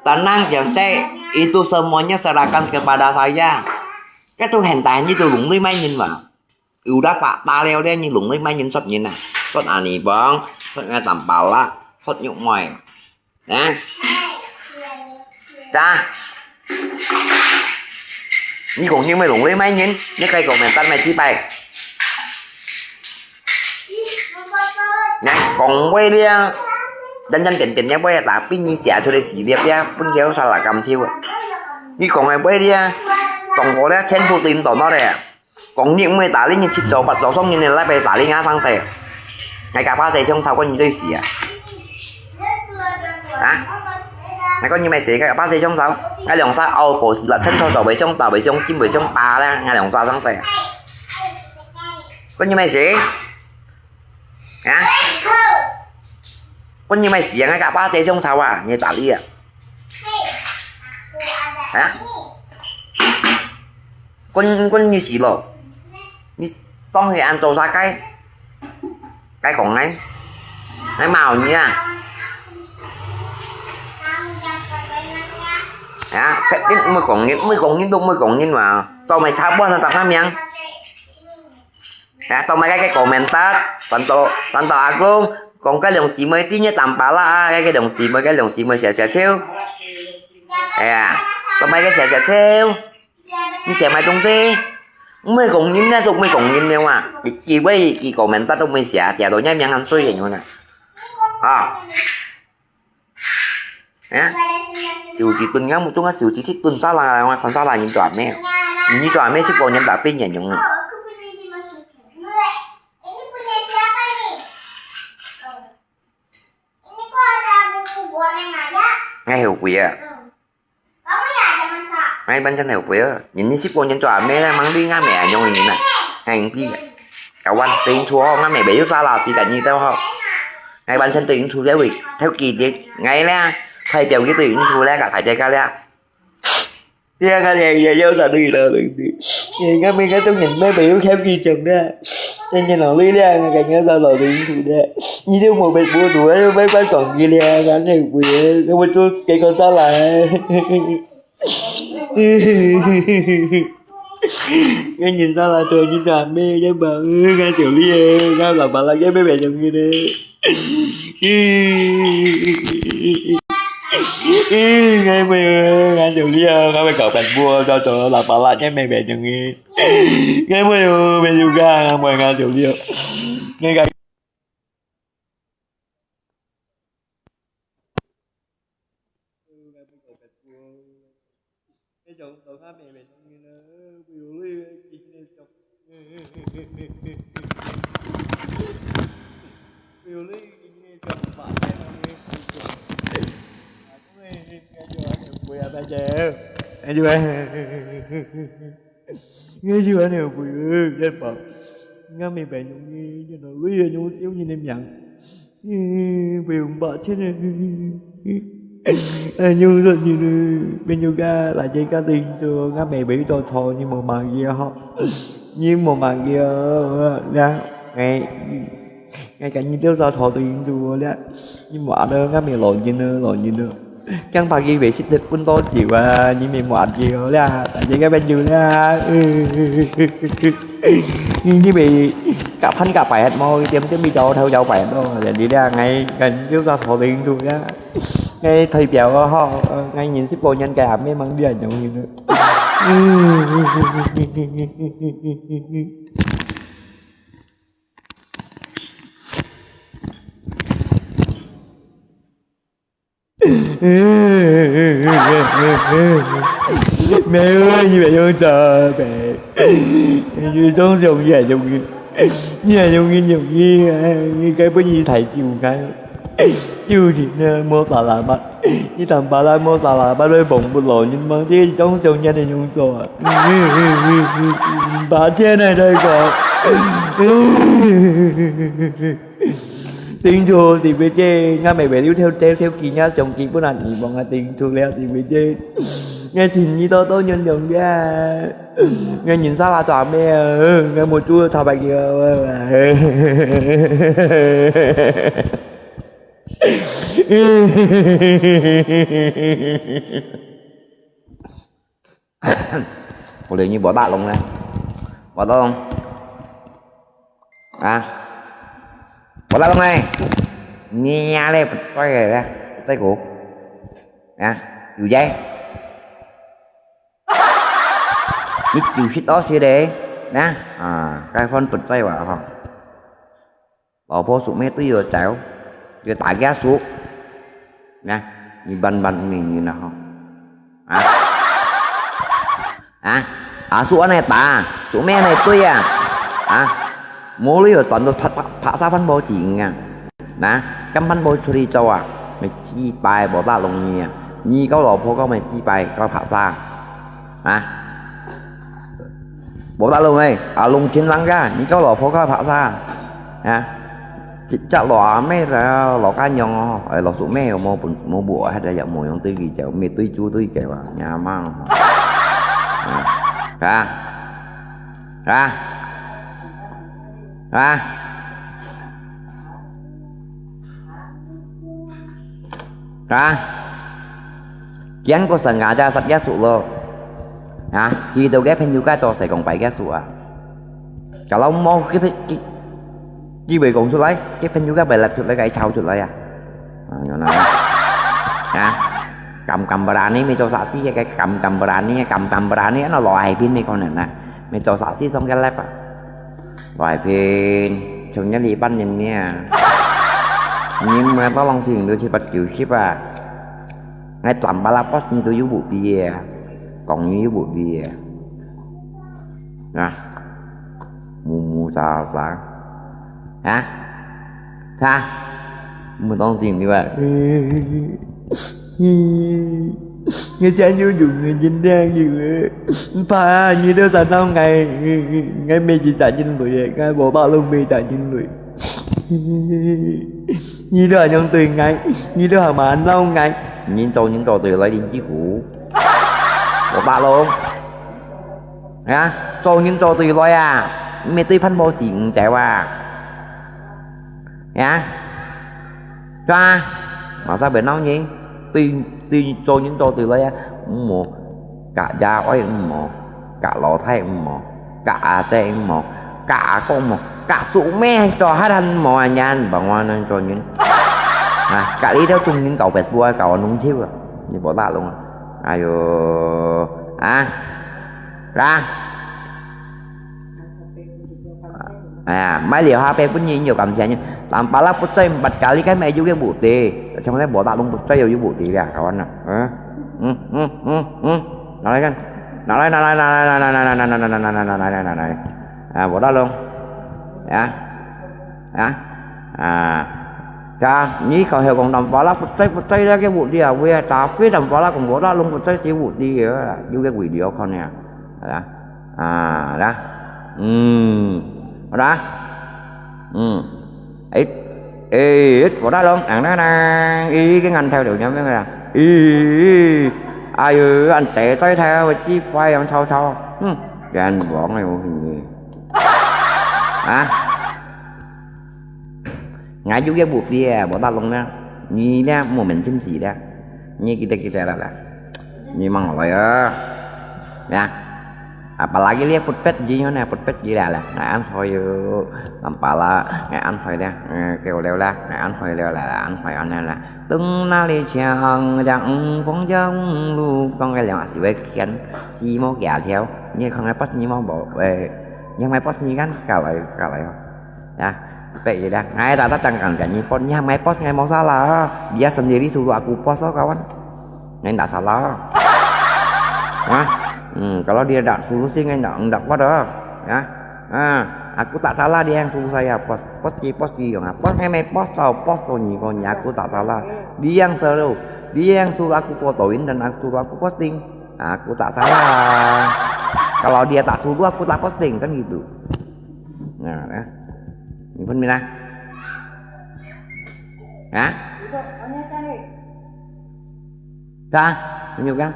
？Tenang，yang penting itu semuanya serahkan kepada saya。該都現代你都弄你買人嘛，有得把打了咧，你弄你買人殺人啊，殺阿尼邦，殺𠊎Tampalak，殺玉妹，啊？咋？ 你講你會弄你買人，你該講面搭買幾擺？你講話了，認認真真个話，tapi你寫出來死了呀，分佢有啥啦感受啊？你講个話了，講過了，全部對你到哪了？講你毋會打理你七早八早上，你禮拜打理𠊎生死，𠊎个巴西想吵過你對死啊！啊？ 𠊎講你買死个，巴西想走，𠊎兩儕拗過死啦，趁早走會想，打會想，進會想，打啦，𠊎兩儕生死。講你買死？啊？講你買死啊？𠊎个巴西想走啊，你打理啊？啊？講，講你死咯？你當係恁做啥个？該講呢？該罵你啊？ 啊，你毋會講人，毋會講人都毋會講人嘛，做麼个差不多搭下名？啊，做麼个該个comment，三到，三到阿公，講該兩姊妹，第一Tampalak啊，該个兩姊妹，該兩姊妹笑笑笑。哎呀，做麼个笑笑笑？你寫麼東西？毋會講人啊，都毋會講人了啊！佢，佢會，佢comment都毋會寫，寫到你名恁衰个樣啊！啊！ 啊？手指蹲，𠊎目中个手指去蹲啥啦？𠊎看啥啦？人做阿妹，你做阿妹識講人打邊人用啊？𠊎後悔啊！ 𠊎本身後悔啊，人你識講人做阿妹啦，吂你𠊎姆恁樣人啊，𠊎應知啊。Kawan，對應處好，𠊎姆會有啥啦，知得你都好。𠊎本身對應處這位，頭記得，𠊎啦，代表佢對應處咧，个大姐个咧。這个咧，也有啥對了，對不對？𠊎姆該種人，姆會有口氣上咧。 真正老累了，𠊎感覺到老人土了。你都無被剝奪，又被被講起了，俺後悔了，我做這個再來。俺人生來做你做阿妹，也無，俺受你，𠊎爸爸啦，也被別人去了。 嗯，嗯，𠊎會，𠊎就了，𠊎會搞變波，到時候老爸啦，也沒別人去。𠊎會哦，沒有噶，𠊎會，𠊎就了。𠊎个有你，你就把钱拿去付出。哎，哎，哎，哎，不要再讲。哎，就哎。 Ngai siu aneo bui, yai pau. Ngai mei bai nyong ni, yai no lui yong siu ni ne miang. Bui ung ba chen ne. Ai nyong sa ni ne, bai nyong ka, la jai ka ting chu, ngai mei bai to cho, ni mo ma gi ho. Ni mo ma gi ho, ya, ngai. Ngai ka nyi têu sa chô têu yîn têu liá. Nyi mò ât ơ, ngai mì lò yîn ơ, lò yîn ơ. Kiăng pà kì wê shit thet pun to chiu a, nyi mì mò ât kiu liá. Ta yê ngai bèn chiu liá. Nyi nyi bê kà phăn kà pài hét mò, tiêm tiêm bì châu thâu châu pài hét mò. Yà đi liá, ngai ka nyi têu sa chô têu yîn têu liá. Ngai thầy biểu ho, ngai nhìn ship bồ nhân kà mê măng đi à, giống như nữa. Mẹ ơi, như vậy không trời mẹ. Như trong dòng như vậy dòng như. Như vậy dòng như dòng như, như cái bữa như thầy chịu cái. Chịu thì mua tà là bắt. Như tầm bà la mua tà là bắt đôi bổng bút lò nhưng mà thế trong dòng như này không trời. Bà trên này đây có. Ting chu, ti pi che, ngai mei bai liu thêu thêu thêu ki ngai chông ki bun an ni bong a ting chu liao ti pi che. Ngai chin ni to to nyon yong ya. Ngai nyin sa la chua me a, ngai mo chu thao bai ki a. Ủa, lười như bỏ tát luôn nè. Bỏ tát luôn. À. Bỏ tát luôn này. Nha lê, bật tay rồi nè. Bật tay cũ. Nè. Dù dây. Ít dù shit đó xíu đi. Nè. À, cái phone bật tay vào hả? 老婆 sụp me tui yo chau, yo ta kia sụp. Nè, ni ban ban ni ni na ho. Hả? Hả? À, sụp anai ta, sụp me anai tui à. Hả? Mô lui yo chọn to phạ, phạ, phạ sa phăn bô ching à. Nè, căm phăn bô churi châu à. Mày chi pai bô ta lông ni à. Ni kau 老婆 kau mày chi pai kau phạ sa. Hả? Bô ta lông ai, à lông ching lăng ka, ni kau 老婆 kau phạ sa. Hả? Chắc lò mẹ ra lò cá nhông, ai lò sụp me mô bùn, mô bùa hết ra mô yong tui kì chèo, mẹ tui chú tui kèo à, nhà mang. Hả? Hả? Hả? Hả? Kian ko sang ngà cha sat ya su lo. Hả? Khi tàu cái phen yu ka cho Sài Gòn pai ya su à. Kalau mau cái cái cái bai kong su lai, cái phen yu ka bai lap su lai, cái sao su lai à. À, nyo na. Hả? Kam kam berani, mi cho sa si cái kam kam berani, kam kam berani, nó lo ai pin ni con nè. Mi cho sa si song cái lap à. Vài phiên, chúng nhớ đi bắt nhìn nha. Nhưng mà tao lòng xin được thì bắt kiểu ship à. Ngay toàn ba la post như tôi yú bụ bia. Còn như yú bụ bia. Nè. Mù mù xà xà. Hả? Hả? Mù tông xin đi vậy. Ngai sian yu yu ngai jin deng yu. Pa, nyi têu sa nau ngai, ngai mei ji sa jin lui, ngai bo ba lu mei sa jin lui. Nyi têu ha nyong tui ngai, nyi têu ha ma nau ngai. Nyin cho nyin cho tui lai lin ji hu. Bo ba lu. Hả? Cho nyin cho tui lai à. Mei tui phan bo ji ng chèo à. Hả? Chua, mà sao bên nấu nhỉ? Tùy, tùy cho những cho tùy lấy á. Mù, cả da ối mù, cả lò thay mù, cả à chè mù, cả à con mù, cả sụ me cho hát ăn mù à nhan bằng hoa nên cho những. À, cả lý theo chung những cậu bẹt bua cậu nung thiếu à. Như bỏ lạ luôn à. Ayo, à, ra. À, mai liu ha pe pun nyi nhiều cảm thấy như làm bà lắp bút chơi bật cả lý cái mẹ yú cái bút tì. Trong đấy bỏ tạo lông bút chơi yú bút tì là kawan nè. Hả? Ừ, ừ, ừ, ừ. Nói lên. Nói lên, nói lên, nói lên, nói lên, nói lên, nói lên, nói lên, nói lên, nói lên, nói lên, nói lên, nói lên, nói lên. À, bỏ tạo lông. Hả? Hả? 啊，呀，你講係講南巴拉不在不在那個屋裡啊，喂啊，打飛南巴拉講我那攏不在這屋裡啊，有個位置我看呀，啊，啊，啦，嗯，好啦，嗯，哎，哎，我那攏，當當當，咦，個眼頭就咁樣啊，咦，哎喲，恁仔在頭，我雞巴樣臭臭，嗯，冤枉啊，我跟你，啊。 Ngayu ye bu pie, botak long na. Ni le mo men sim si le. Ni kita kita la la. Ni mang lo ya. Ya. Apalagi lia putpet ji nyo na, putpet ji la la. Ngai an hoi yo. Nampala, ngai an hoi le. Kêu leo la, ngai an hoi leo la, an hoi an la. Tung na li chiang, jang ung phong jang lu, kong ke liang asi wei kian. Chi mo kia thiao. Ni kong ngai pas ni mo bo, wei. Yang ngai pas ni kan, ka lai, ka lai. Ya, pek je dah. Ngai tak datang kan, kan ni pos, ni ngai pos, ngai mau salah. Dia sendiri suruh aku pos, oh, kawan. Ngai ndak salah. Hah? Hmm, kalau dia ndak suruh sih, ngai ndak, ndak kuat dah. Ya. Ha, aku tak salah, dia yang suruh saya pos. Pos ki, pos ki, yang pos ngai mai pos tau, pos kau ni, kau ni, aku tak salah. Dia yang suruh, dia yang suruh aku fotoin dan aku suruh aku posting. Aku tak salah. Kalau dia tak suruh, aku tak posting, kan gitu. Nah, ya. Ni pun mina. Hah? Ka, menyuk ka.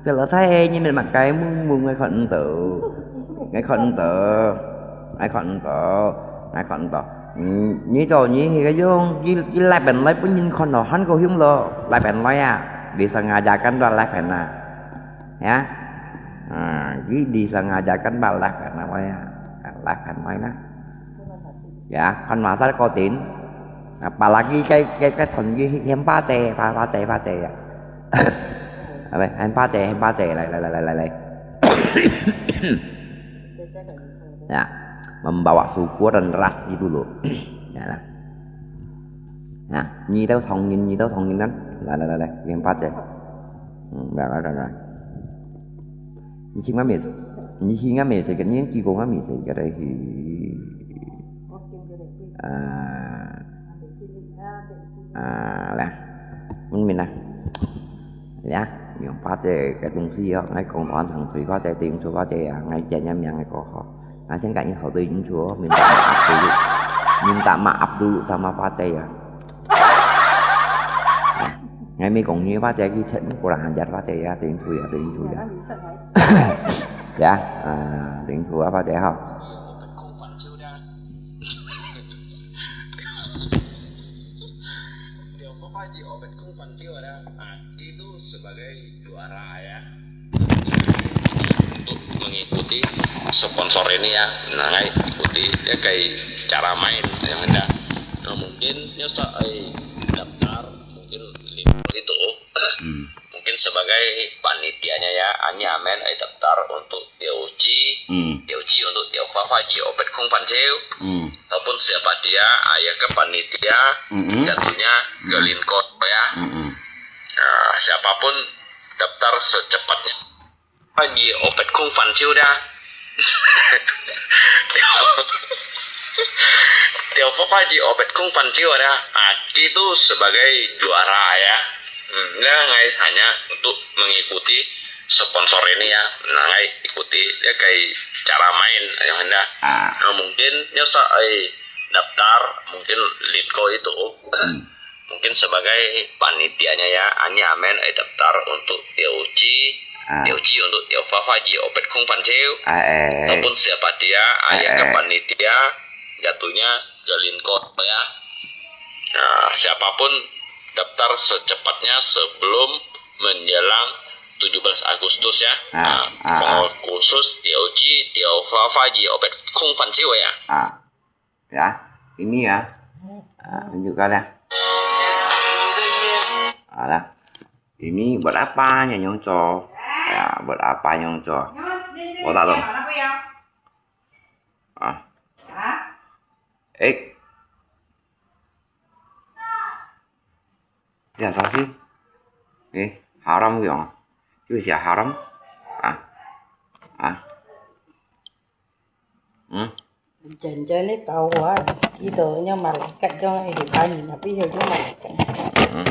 Kalau saya ni memang kai mung mung ngai khon ento. Ngai khon ento. Ngai khon ento. Ngai khon ento. Ni to ni hi ka yong, ki ki lai pen lai pun yin khon lo, han ko hiung lo, lai pen lai ya. Di sengaja kan dua lai pen na. Ya. Ha, ki di sengaja kan ba lai pen na ya. Lai pen lai na. Ya, kan masa ko tin. Apalagi kai kai kai thon ki hiam pa che, pa pa che, pa che ya. Apa, han pa che, han pa che, lai lai lai lai lai lai. Ya, membawa syukur dan ras gitu loh. Ya lah. Ya, ni tau thong yin, ni tau thong yin kan. Lai lai lai lai, yang pace. Hmm, lai lai lai lai. Ni sing ma mes, ni sing ma mes ke, ni ki ko ma mes ke dai hi. Ah. Ah, lah. Mun min lah. Ya, yang pace ke tung si yo, ngai kong tuan thang chui pace, tim chui pace ya, ngai jen yang yang ngai ko ho. Nah, saya nggak nyesal tuh, insya Allah, minta maaf dulu. Minta maaf dulu sama pace ya. Nah, ngai mi kong nyi pace ki cek kurang ajar pace ya, ting tu ya, ting tu ya. Ya, ah, ting tu apa pace ha. 就發揮住我嘅空分招啦，啊，佢都 sebagai juara ya. Untuk mengikuti sponsor ini ya, nah, ngai ikuti ya kayak cara main yang ada. Nah, mungkin nyo sa ai daftar, mungkin lima itu. Hmm. Mungkin sebagai panitianya ya, anyamen ai daftar untuk Teuci, Hmm. Teuci untuk Teufafa ji opet kung panciu. Hmm. Ataupun siapa dia, ah, ya ke panitia, Mm-mm. Jatuhnya ke Mm-mm. Linkot ya. Mm-mm. Ah, siapapun daftar secepatnya. Ji opet kung panciu dia. Teufafa ji opet kung panciu dia. Ah, itu sebagai juara ya. Hmm, ya, ngai hanya untuk mengikuti sponsor ini ya. Nah, ngai ikuti ya kayak cara main yang ada. Ah. Nah, mungkin nyo sa ai daftar, mungkin Linkot itu. Hmm. Mungkin sebagai panitianya ya, anyamen ai daftar untuk Teuci, Ah. Teuci untuk Teufafa ji opet kung panciu. Ah, eh. Ataupun siapa dia, ah, ya ke Eh, eh. Panitia, jatuhnya ke Linkot ya. Nah, siapapun daftar secepatnya sebelum menjelang tujuh belas Agustus ya. Ah, Nah, ah, ah. Khusus Teuci, Teufafa ji opet kung panciu ya. Ah. Ya, ini ya. Ah, tunjukkan ya. Alah. Ini buat apa nyong co? Ya, buat apa nyong co? Botak long. Ah. Eh. Ya, saksi. Eh, haram kìa. Itu siapa haram? Ah. Ah. Hmm. Jangan-jangan ni tahu ah, itu nya malaikat dong, eh, tanya tapi itu malaikat. Hmm.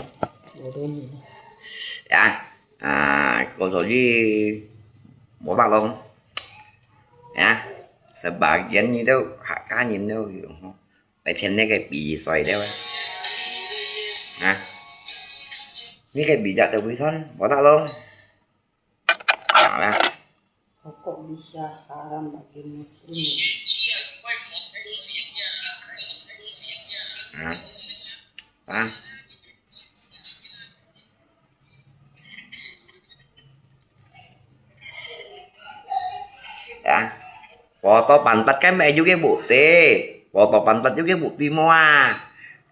Bodohnya. Ya, ah, kau tadi botak dong. Ya, sebagian itu hak kanin tu, 白天那个比赛的哇。啊，你个比赛都会算，我打咯。好了。 Rokok bisa haram bagi muslim. 啊，啊。 Ya. Foto pantat kan meh juga bukti. Foto pantat juga bukti mua.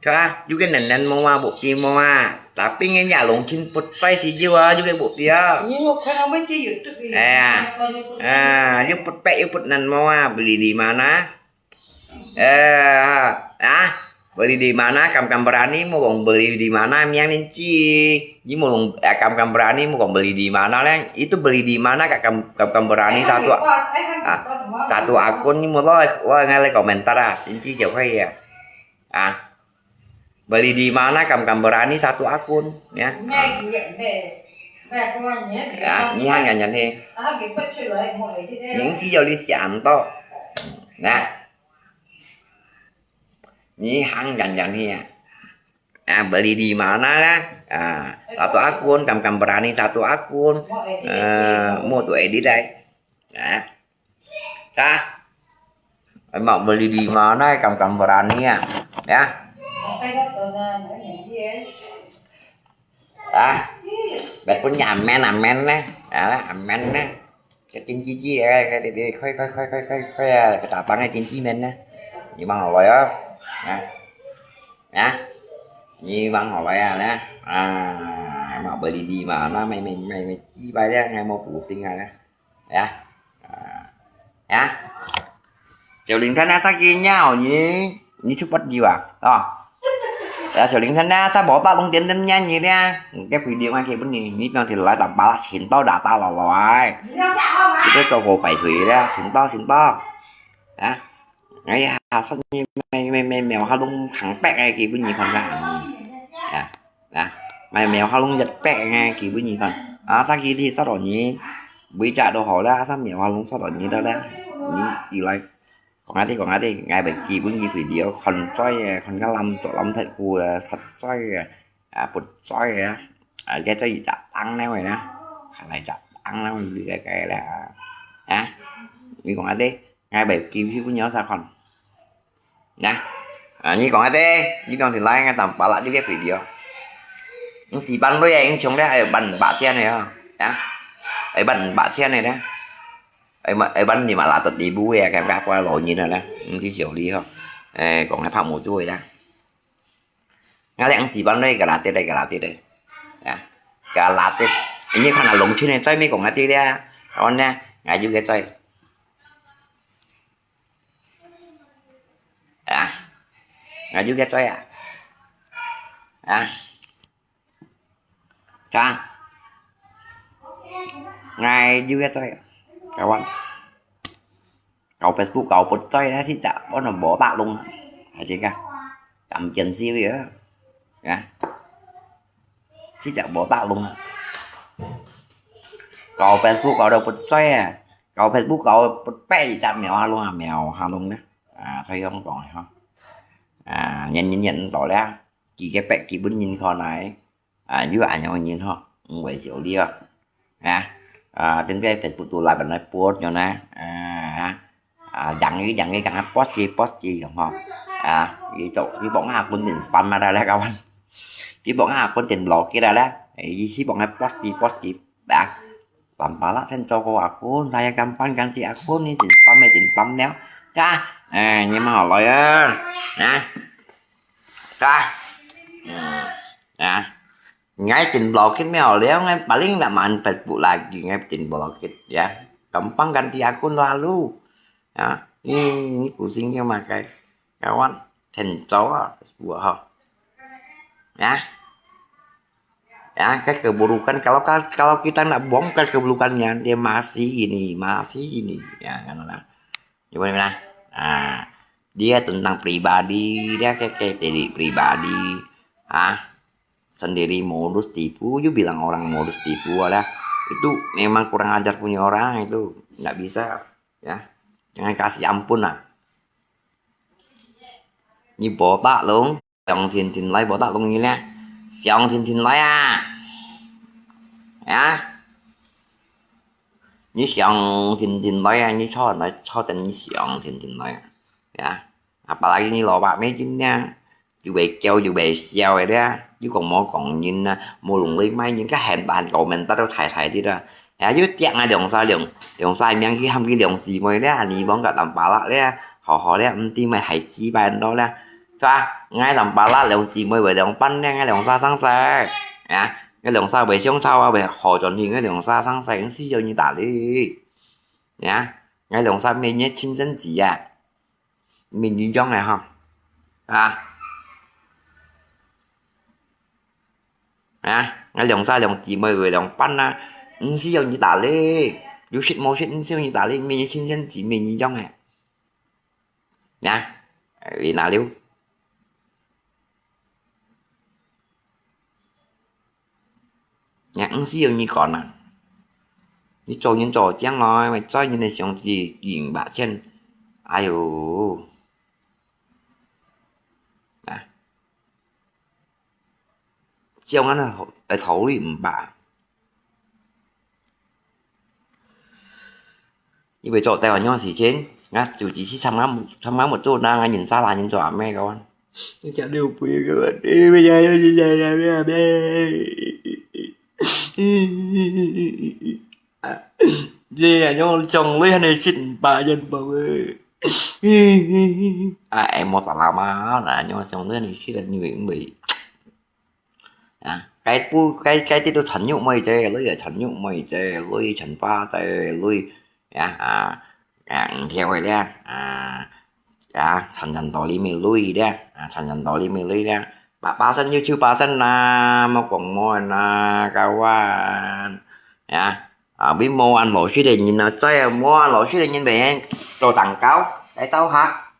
Ka, juga nenen mua bukti mua. Tapi ngen ya longkin put chai si jiwa juga bukti ya. Ini mau kan apa sih YouTube ini? Eh, ya. Ah, you put pek, you put nan mua, beli di mana? Eh, ah, beli di mana? Kam-kam berani mau kong beli di mana? Miang nin ci. Ni mau kong, eh, kam-kam berani mau kong beli di mana leng? Itu beli di mana kak kam, kam-kam berani satu, ah, satu akun ni mau lo, lo ngai le komentar ah, nin ci jiu koi ya. Ah, beli di mana kam-kam berani satu akun ya. Ah. Ya, ni hang nyan nyan he. Ning si jiu li sian to. Nah. Ni hang jangan ni ya. Ah, beli di mana lah? Ah, satu akun, kam-kam berani satu akun. Eh, mau tu edit dai. Nah. Dah. Mau beli di mana, kam-kam berani ya. Ya. Ah, bet pun nyamen, amen nè. Ah, amen nè. Cái tin chi chi, cái, cái, cái, khơi, khơi, khơi, khơi, khơi, khơi, à, cái tả bằng cái tin chi men nè. Ni mang hỏi á. Nè. Nè. Ni mang hỏi à, nè. À, mà beli di mana, mày, mày, mày, mày chi bài đấy, ngày mau phủ sinh à, nè. Ya. Ah. Ya. Triệu Linh Thanh á, sa ki nhau ni, ni chụp bắt gì à? Đó. Ya, Triệu Linh Thanh á, sa bỏ ta lông tiền đến nha ni nè. Cái video mà kia bên ni, ni trong thì lại tạm bảo là xin tao đã ta lò lò ai. Cái cái cầu cầu bảy thủy đó, xin tao, xin tao. Hả? Ai ya, sót ni mày, mày, mày mèo ha lông kháng pek ai kia bên ni còn ra. Ya. Nah, mai mèo ha lông giật pek ngai kì bữa nhi kon. À, sa kì đi sót rồi nhi. Bữa chả đồ hổ đó, sa mèo ha lông sót rồi nhi đó đó. Nhi đi lại. Còn ai đi, còn ai đi, ngai bảy kì bữa nhi video khăn soi, khăn cá lăm, chỗ lăm thật khu là thật soi. À, bột soi à. À, cái soi chả tăng nè mày nè. Hàng này chả tăng nè mày, cái cái là. À, đi còn ai đi, ngai bảy kì bữa nhi sa khăn. Nè. À, nhi còn ai đi, nhi còn thì like ngai tạm bảo là đi cái video. Nhi xí bắn đôi à, nhi chống đấy, ai bắn bạ chen này hả? Nè. Ai bắn bạ chen này nè. Ai mà, ai bắn nhi mà là tật đi bu à, cái bác qua lỗi nhi nè nè. Nhi thì xíu đi hả? Ai, còn ai phạm một chuỗi nè. Ngai lẽ nhi xí bắn đôi, cái là tết đây, cái là tết đây. Nè. Cái là tết. Nhi còn là lông chứ này, chơi mấy còn ai đi đấy. Còn nè, ngai dụ cái chơi. À. Ngai dụ cái soi à. À. Chà. Ngai dụ cái soi à. Các bạn. Cậu Facebook cậu bật soi đó thì chả có nó bỏ bạc luôn. Hả chị cả. Tầm chân xíu vậy á. Nè. Chứ chả bỏ bạc luôn à. Cậu Facebook cậu đâu bật soi à. Cậu Facebook cậu bật pe chặt mèo ha luôn à, mèo ha luôn đó. À, thôi không còn hả? À, nhận, nhận, nhận tội đó. Chỉ cái pek chỉ bún nhìn kho này. À, dưới ảnh nhau nhìn ho. Không phải xíu đi à. Nè. À, trên cái Facebook tụ lại bạn nói post nhau nè. À, à, dặn cái, dặn cái, dặn post gì, post gì không ho. À, cái chỗ, cái bọn ngã quân tình spam mà ra là các bạn. Cái bọn ngã quân tình blog kia ra là. Cái gì, cái bọn ngã post gì, post gì. Đã. Tạm bảo là thành cho cô akun, saya gampang ganti akun ni, tin spam ni, tin spam neo. Dah. À, nhưng mà họ nói á. Nè. Dah. Nè. Ngai tin blog kia mèo leo, ngai paling nak main Facebook lagi, ngai tin blog kia, ya. Gampang ganti akun lalu. Ya, ni, ni pusing dia makai. Kawan, tencau ah Facebook ha. Ya. Ya, kan keburukan, kalau, kalau kita nak bongkar keburukannya, dia masih ini, masih ini. Ya, kan lah. Gimana, gimana? Ah, Dia tentang pribadi, dia ke, ke diri pribadi. Ah, sendiri modus tipu, you bilang orang modus tipu ada. Itu memang kurang ajar punya orang itu, nggak bisa, ya. Jangan kasih ampun lah. 你botak 咯，上天天來botak 咯你咧，上天天來啊！啊！你上天天來啊！你坐來坐等你上天天來啊！啊！Apalagi 你老爸咩人啊，又會叫又會笑个咧，又講無講人啊，無弄你賣人，該還還搞面大都大大啲啦。哎呀，又跌啊兩儕兩兩儕名去喊佢兩姊妹咧，你講个南巴拉咧，好好咧，毋知咩係四百多咧，是吧？𠊎南巴拉兩姊妹會兩半咧，𠊎兩儕生死，啊，𠊎兩儕會相吵啊，會好轉去，𠊎兩儕生死，需要你打理，啊，𠊎兩儕咩你親生子啊，咩你樣个吼，啊。 啊，𠊎兩儕兩姊妹會兩半啊，毋需要你打理，有食無食，毋需要你打理，咩親生姊妹一樣个。啊，你哪了？啊，毋需要你管啊。你做人做將來，做人个上司幾百千，哎喲，啊。 照恁樣好，會頭路毋吧？你會做台灣樣事情，啊，就只是參加，參加無做，那人啥啦，人做阿妹个哇。你食六杯个哇，你要要要要要要。 啊，這樣樣像你恁樣食五百元包誒。啊，哎，無打啦嘛，那樣像你恁樣食个，你會，會。啊，該不，該，該啲都陳玉妹姐，你也陳玉妹姐，你陳花姐，你，啊，啊，啊，毋曉个咧，啊，啊，陳陳道理咩你咧，啊，陳陳道理咩你咧，八八仙要求八仙啦，莫講無啦，kawan，啊。 啊，你無恁老實个人啊，再啊無恁老實个人，每日做蛋糕來鬥下，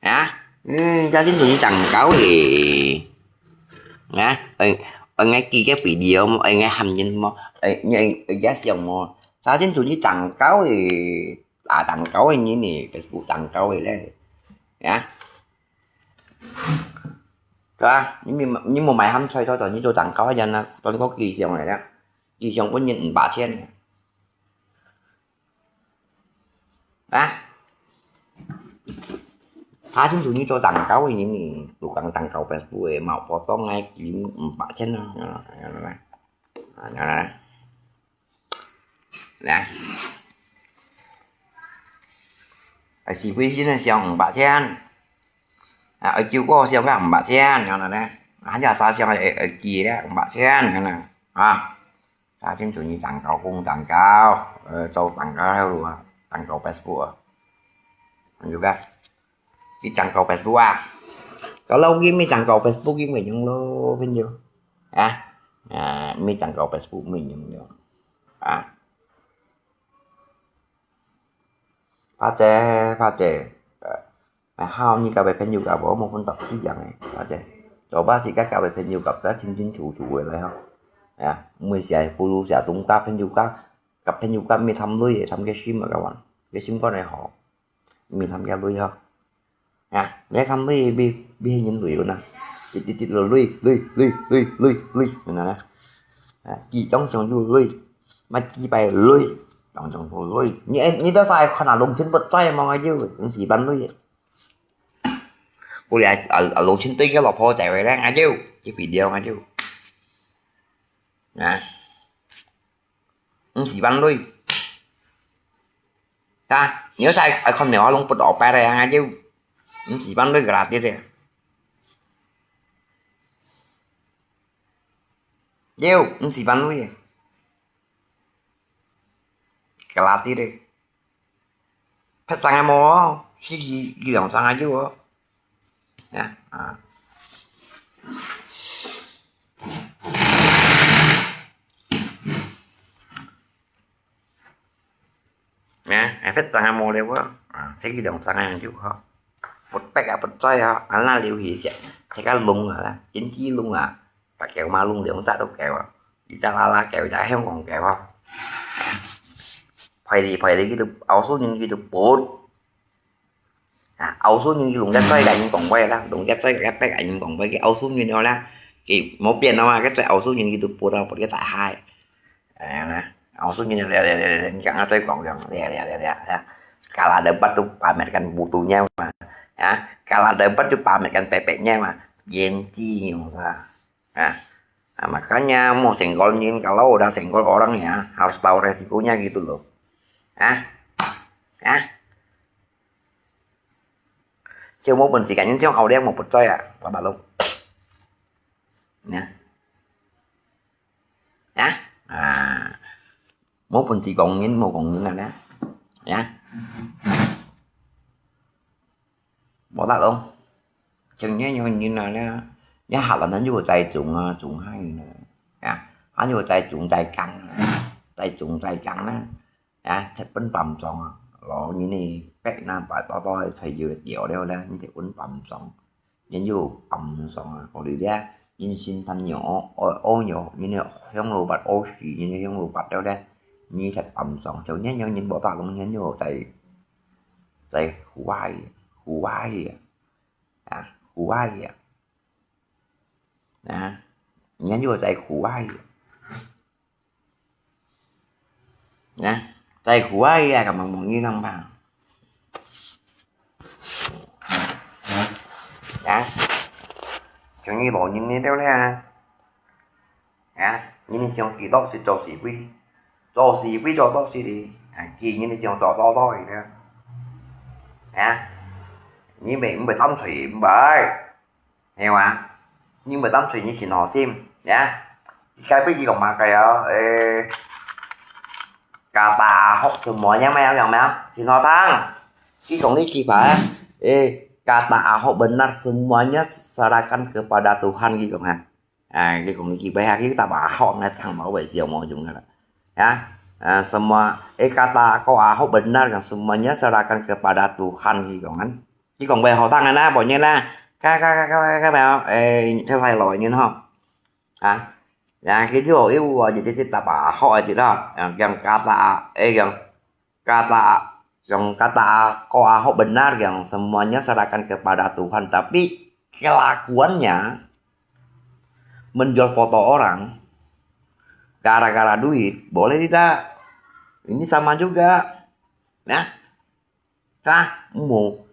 啊，嗯，家庭主義蛋糕咧，啊，哎，哎，𠊎記个video，哎，𠊎喊人無，哎，哎，哎，也想無，家庭主義蛋糕咧，啊，蛋糕个人呢，Facebook蛋糕个咧，啊，對吧？你無，你無買鹹菜，做做你做蛋糕个人啊，當個吉祥个啦。 佢想分人五百千。啊？他清楚你做蛋糕个人呢，做工蛋糕Facebook个，毛波當个，佢五百千啊，啊，啊，啊，啊，來。啊，是非現在想五百千，啊，九個想个五百千，然後呢，啊，這啥想个，呃，寄个五百千，然後呢，啊。 Sa chính chủ義蛋糕，公蛋糕，呃，做蛋糕了啊，蛋糕Facebook啊。Kan juga. Đi蛋糕Facebook啊。Kalau gini蛋糕Facebook gini yang lo, pin yo. Ah, ah, mi蛋糕Facebook mi yang lo. Ah. Pate, pate. 啊，好，你交个朋友交無，無分到一樣个，或者，做把時間交个朋友交得清清楚楚个來吼。啊，毋會寫不如寫東家朋友交，交朋友交，毋係貪鐳个，貪个心啊，kawan，个心肝个好，毋係貪个鐳吼。啊，你貪鐳，比，比人鐳个呢，直直直落鐳，鐳，鐳，鐳，鐳，鐳，明白嗎？啊，佢當想有鐳，乜幾百鐳，當想有鐳。你，你到晒看啊，農村不在嘛，就，毋係半鐳个。 Uli啊，啊，老千對个老婆仔个咧，ngayo，去video ngayo。啊，毋係半鐳。啊，你要晒，愛看苗啊，攏不倒白个，ngayo，毋係半鐳个啦，對不對？有，毋係半鐳个。 Kalati deh. Phet sanga mo, si gi, gi dong sanga ju. Ya, ah. Ya, eh, phet sanga mo le wo. Ah, si gi dong sanga ju ho. Put 逼啊不在啊，恁樣流血先，這個弄啊，經濟弄啊，把狗馬弄兩隻都狗啊，一隻拉拉狗，一隻香港狗啊。排哩排哩，佢都，澳洲人佢都不。啊，澳洲人佢弄一再个人講話啦，弄一再个逼人講話，佢澳洲人了啦，佢無變啊嘛，佢在澳洲人佢都不到，不到大海。 Ayan na, maksudnya, lihat, lihat, lihat, lihat, jangan tahu kong yang, lihat, lihat, lihat, lihat, ya. Kalau ada batu, pamerkan butuhnya mah, ya. Kalau ada batu, pamerkan pepeknya mah, gengsi, ya. Nah, nah, makanya mau senggol nyin, kalau udah senggol orang ya, harus tahu resikonya gitu loh. Hah? Hah? Siya mau pun sikan nyin, siya mau dia mau percaya, apa tak lo? Ya. Hả? À, mốt phần chỉ còn những một còn những nào đó. Hả? Bỏ tắt luôn. Chừng nhớ nhau như nào đó. Nhớ học là nó vô tay chúng, à, chúng hai người. Hả? Nó vô tay chúng tay căng. Tay chúng tay căng đó. Hả? Thật bấn bầm chọn. Lo như này, cách nào phải to to, thầy vừa kiểu đeo đó, như thế bấn bầm chọn. Nhân dụ bấm sóng à, có lý lẽ, nhân sinh thân nhỏ, ô, ô nhỏ, nhân dụ không lù bật ô xì, nhân dụ không lù bật đâu đấy. Nhi thật bấm sóng, cháu nhân dụ nhân bỏ tạc lòng nhân dụ tại, tại khu ai, khu ai à, à, khu ai à. À, nhân dụ tại khu ai à. Nè, tại khu ai à, cảm ơn mọi người thăm bạn. Nè, chúng như lo nhìn đi đâu nè. Nè, nhìn đi xem kỳ đọc sĩ cho sĩ quý. Cho sĩ quý cho đọc sĩ đi. À, kỳ nhìn đi xem cho đọc đọc đi nè. Nè, nhìn mình, mình tâm thủy, mình. Hiểu à? Nhưng mà tâm sự như xin họ sim, nhá. Cái biết gì còn mà cái, ờ, ê, cà tà hốc semua nhá, mày không, mày không? Xin họ thăng. Cái còn lý kỳ phải. Ê, kata Ahok benar semuanya serahkan kepada Tuhan gitu kan. À, cái còn lý kỳ phải ha, cái ta bảo Ahok ngay thẳng bảo vệ diệu mô chúng là. Ya, à, semua, ê, kata kau Ahok benar kan semuanya serahkan kepada Tuhan gitu kan. Chỉ còn về họ tăng na, bọn nhé na. Các, các, các, các, các bạn, ê, theo thầy lỗi như nó. Hả? Ya, cái thứ họ yêu, ờ, gì, gì, gì, ta bảo họ, gì đó. Ờ, cái kata, ê, cái kata, cái kata kau Ahok benar, yang semuanya serahkan kepada Tuhan. Tapi kelakuannya menjual foto orang gara-gara duit, boleh tidak? Ini sama juga. Nah, Hả? Mù.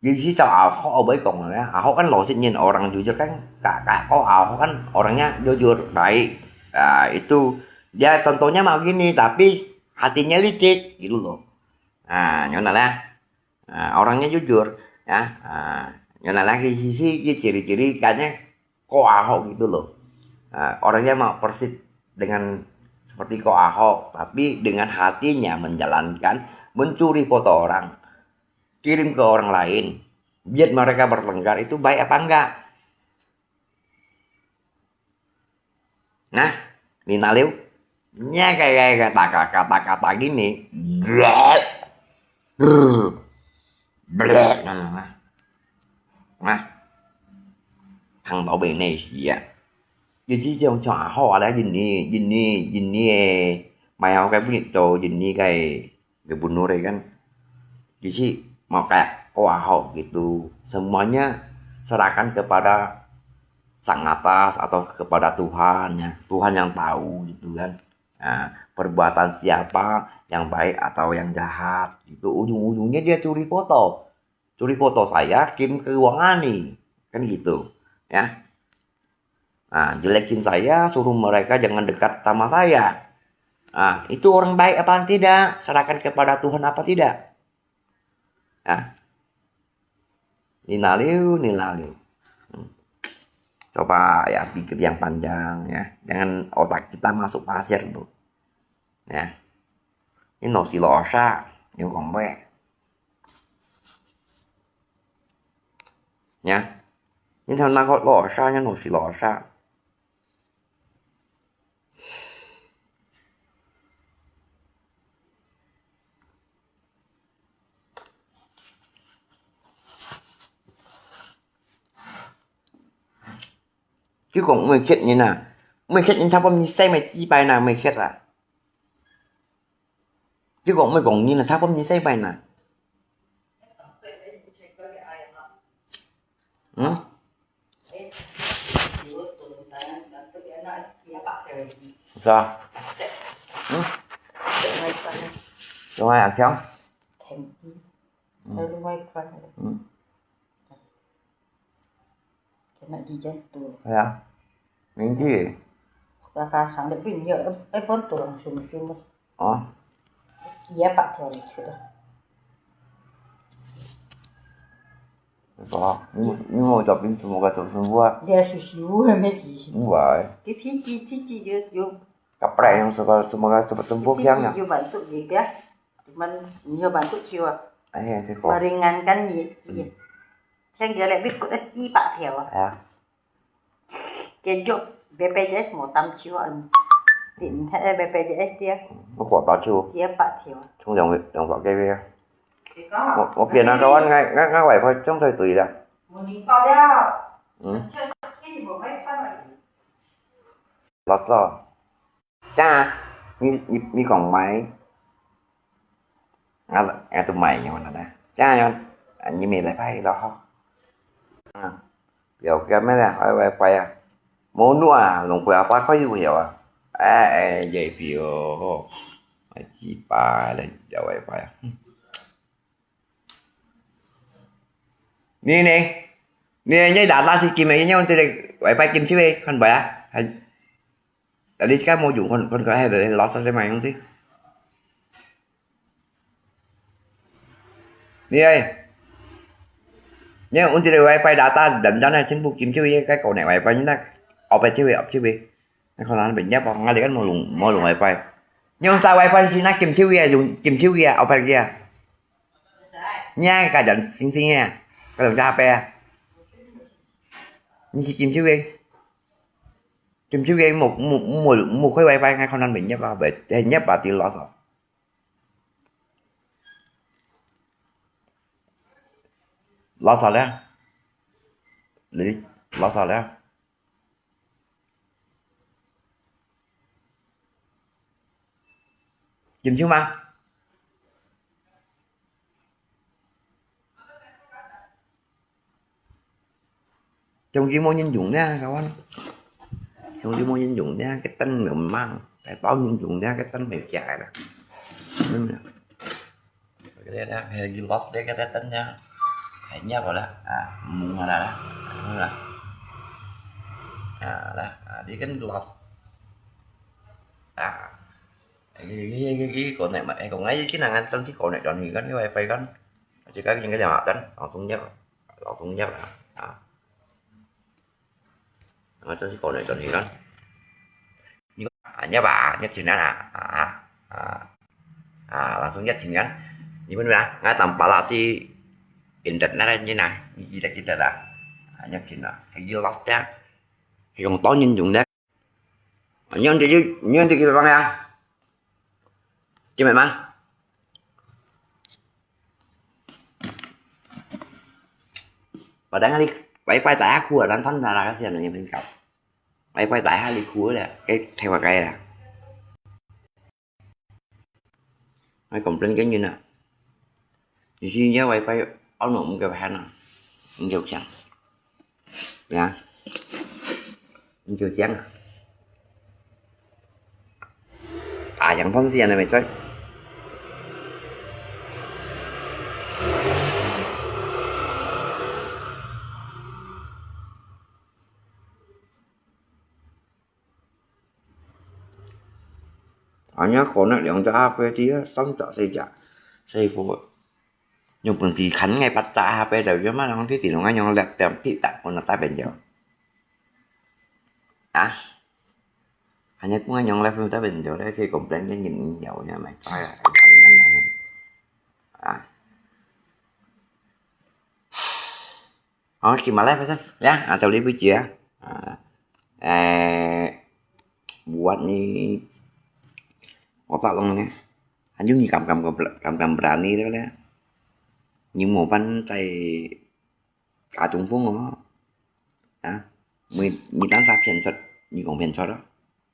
Vậy thì sao Ahok với con này? Ahok kan lo sih nyin orang jujur kan. Kak, kak, kok Ahok kan orangnya jujur, baik. Nah, itu dia contohnya mau gini, tapi hatinya licik gitu loh. Nah, nyo na lah. Nah, orangnya jujur, ya. Nah, nyo na lah, cái gì, gì, cái ciri-ciri kayaknya kok Ahok gitu loh. Nah, orangnya mau persis dengan seperti kok Ahok, tapi dengan hatinya menjalankan, mencuri foto orang, kirim ke orang lain. Biar mereka bertengkar, itu baik apa enggak? Nah, Nina Liu, nya kayak kata-kata gini, bleh, bleh, nah, nah, nah. Nah, thằng bảo vệ này gì ạ? Jadi siang chua ho ada gini, gini, gini eh. Mai ho cái bunyi to, gini cái gubernur kan. Jadi mau kayak kok Ahok gitu. Semuanya serahkan kepada sang atas atau kepada Tuhan ya. Tuhan yang tahu gitu kan. Nah, perbuatan siapa yang baik atau yang jahat gitu. Ujung-ujungnya dia curi foto. Curi foto saya, kirim ke ruangan nih. Kan gitu. Ya. Nah, jelekin saya, suruh mereka jangan dekat sama saya. Nah, itu orang baik apa tidak? Serahkan kepada Tuhan apa tidak? Nah, Nina Liu, Nina Liu. Hmm. Coba ya pikir yang panjang ya. Jangan otak kita masuk pasir tuh. Ya. Ini no si lo sa, ni kong bue. Ya. Ini thằng nào có lo sa, ini no si lo sa. 就講毋會缺人啊，毋會缺人，差不多你使麼幾百呢，毋會缺啊。就講毋會講人啊，差不多你使百呢。嗯？是啊。嗯？另外一款呢？另外一款。嗯。嗯。 Kena di jantung. Ya. Minggi. Kakasang dek pin ya, eh, pun tulang sum-sum. Oh. Iya pak tulang itu dah. Apa? Ni, ni mau ucapin semoga tersembuh, ah. Dia susu, mesti. Enggak, eh. Dia cici, cici dia, yo. Kaprek yang suka semoga cepat sembuh, cici, yang, yang. Yo bantu dia, ya. Cuman, yo bantu jiwa. Eh, ya, cukup. Meringankan dia, dia. Hmm. 像這類，你一百條啊。係啊。結束，B P J S無擔手啊，你毋係B P J S啲啊？我掛包手。一百條啊。充兩百，兩百幾个啊。我，我變啊，今晚𠊎，𠊎，𠊎WiFi充最對啦。無你包了。嗯。老早。 真啊，你，你，你講買，𠊎，𠊎都買樣啦，真啊樣，啊，你買來拍咯吼。啊，有个咩啦，愛WiFi啊，無弄啊，弄不了，打開就有啊。哎，哎，這票，哎，幾百人要WiFi啊。嗯。你呢？你，你拿，拿去金个，你用這個WiFi金手个，看無啊？還 Tadi sekarang mau jung kon kon kau ada lost ada main sih. Ni ai. Ni untuk WiFi data dan dana chính phủ kiểm tra cái cầu này WiFi như nak apa cewek apa cewek. Nak kalau nak banyak apa ngali kan mau lung mau lung WiFi. Ni untuk WiFi sih nak kiểm tra ya dùng kiểm tra ya apa ya. Ni ai kajan sing sing ya. Kalau dah apa ya. Ni si kiểm tra ya. Kiểm tra cái một một một một khối WiFi ngay không nên bị nhấp vào, bị nhấp vào thì lost rồi. Lost rồi đó. Lý, lost rồi đó. Kiểm tra mà. Trong khi mua nhân dụng nha các bạn. Trong khi mua nhân dụng nha, cái tên mình mang. Cái to nhân dụng nha, cái tên mình chạy nè. Cái đấy đó, hay là ghi lost đấy cái tên nha. Hãy nhớ vào đó. À, mua là đó. Đó là. À, đó. À, đi cái lost. À. Cái, cái, cái, cái, cái connect mà, cái connect cái năng ăn trong cái connect đó thì có cái WiFi con. Chỉ có những cái nhà mạng tên, nó không nhớ, nó không nhớ là, à. Nó trong cái connect đó thì con. Như, à, nhớ bà, nhớ trên đó là, à, à, à, langsung nhớ trên đó. Như bên đó, ngay tầm bà là si internet như này, như là, như là, à, nhớ trên đó. Hay you lost that. Hay không có nhân dụng đấy. Nhớ thì, nhớ thì cái bằng à. Chứ mày mà. Và đáng lý, quay quay tại khu ở Đà Nẵng là cái gì là mình cậu. Quay quay tại hai lý khu là cái theo vào cái là. Ai complain cái gì nè. Thì xin nhớ quay quay áo nổ một cái bàn nè. Không chịu chẳng. Nè. Không chịu chẳng. À, chẳng thông gì này mày coi. Hanya connect兩隻H P，第一三隻四隻，四個。用本事近个八隻H P就要嘛，用啲電腦用laptop啲大個那大便就。啊？Hanya pun用laptop大便就咧，即係complain个人有，因為快啊，啊。 Hah, gimana, Pak? Ya, atau lebih ya. Ah, eh, buat ni otak long ni. Anjing ni kam kam kam kam kam berani dia lah. Ni mau pan cai katung fung apa? Ha? 每，你單儕片出，你講片出咯，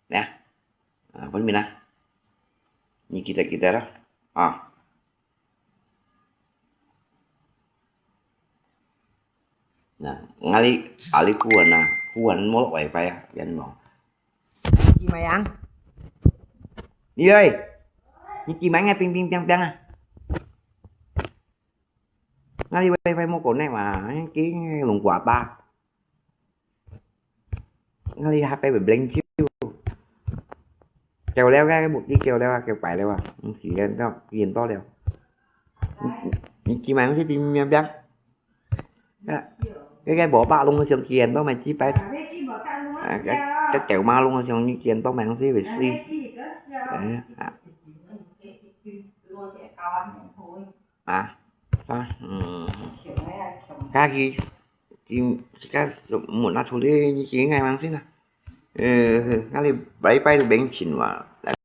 來啊，啊，分明啊，你記得記得咯，啊。那，𠊎哩，啊哩，古人啊，古人無WiFi啊，人無。你買樣？你喂，你去買个冰冰冰冰啊？ 𠊎哩WiFi無connect嘛，佢龍瓜打。𠊎哩下擺會blank手。叫了个，目的叫了啊，叫擺了啊，毋係个，到幾點到了？你，你去買東西冰冰冰冰。啊，該个無百弄个上幾點到買幾擺？啊，該，該九馬弄个上幾點到買東西會死。哎呀，啊。 啊，啊，嗯，家己，佢，自家門啊出去，你自家愛放心啊。呃，𠊎哩拜拜都免錢哇。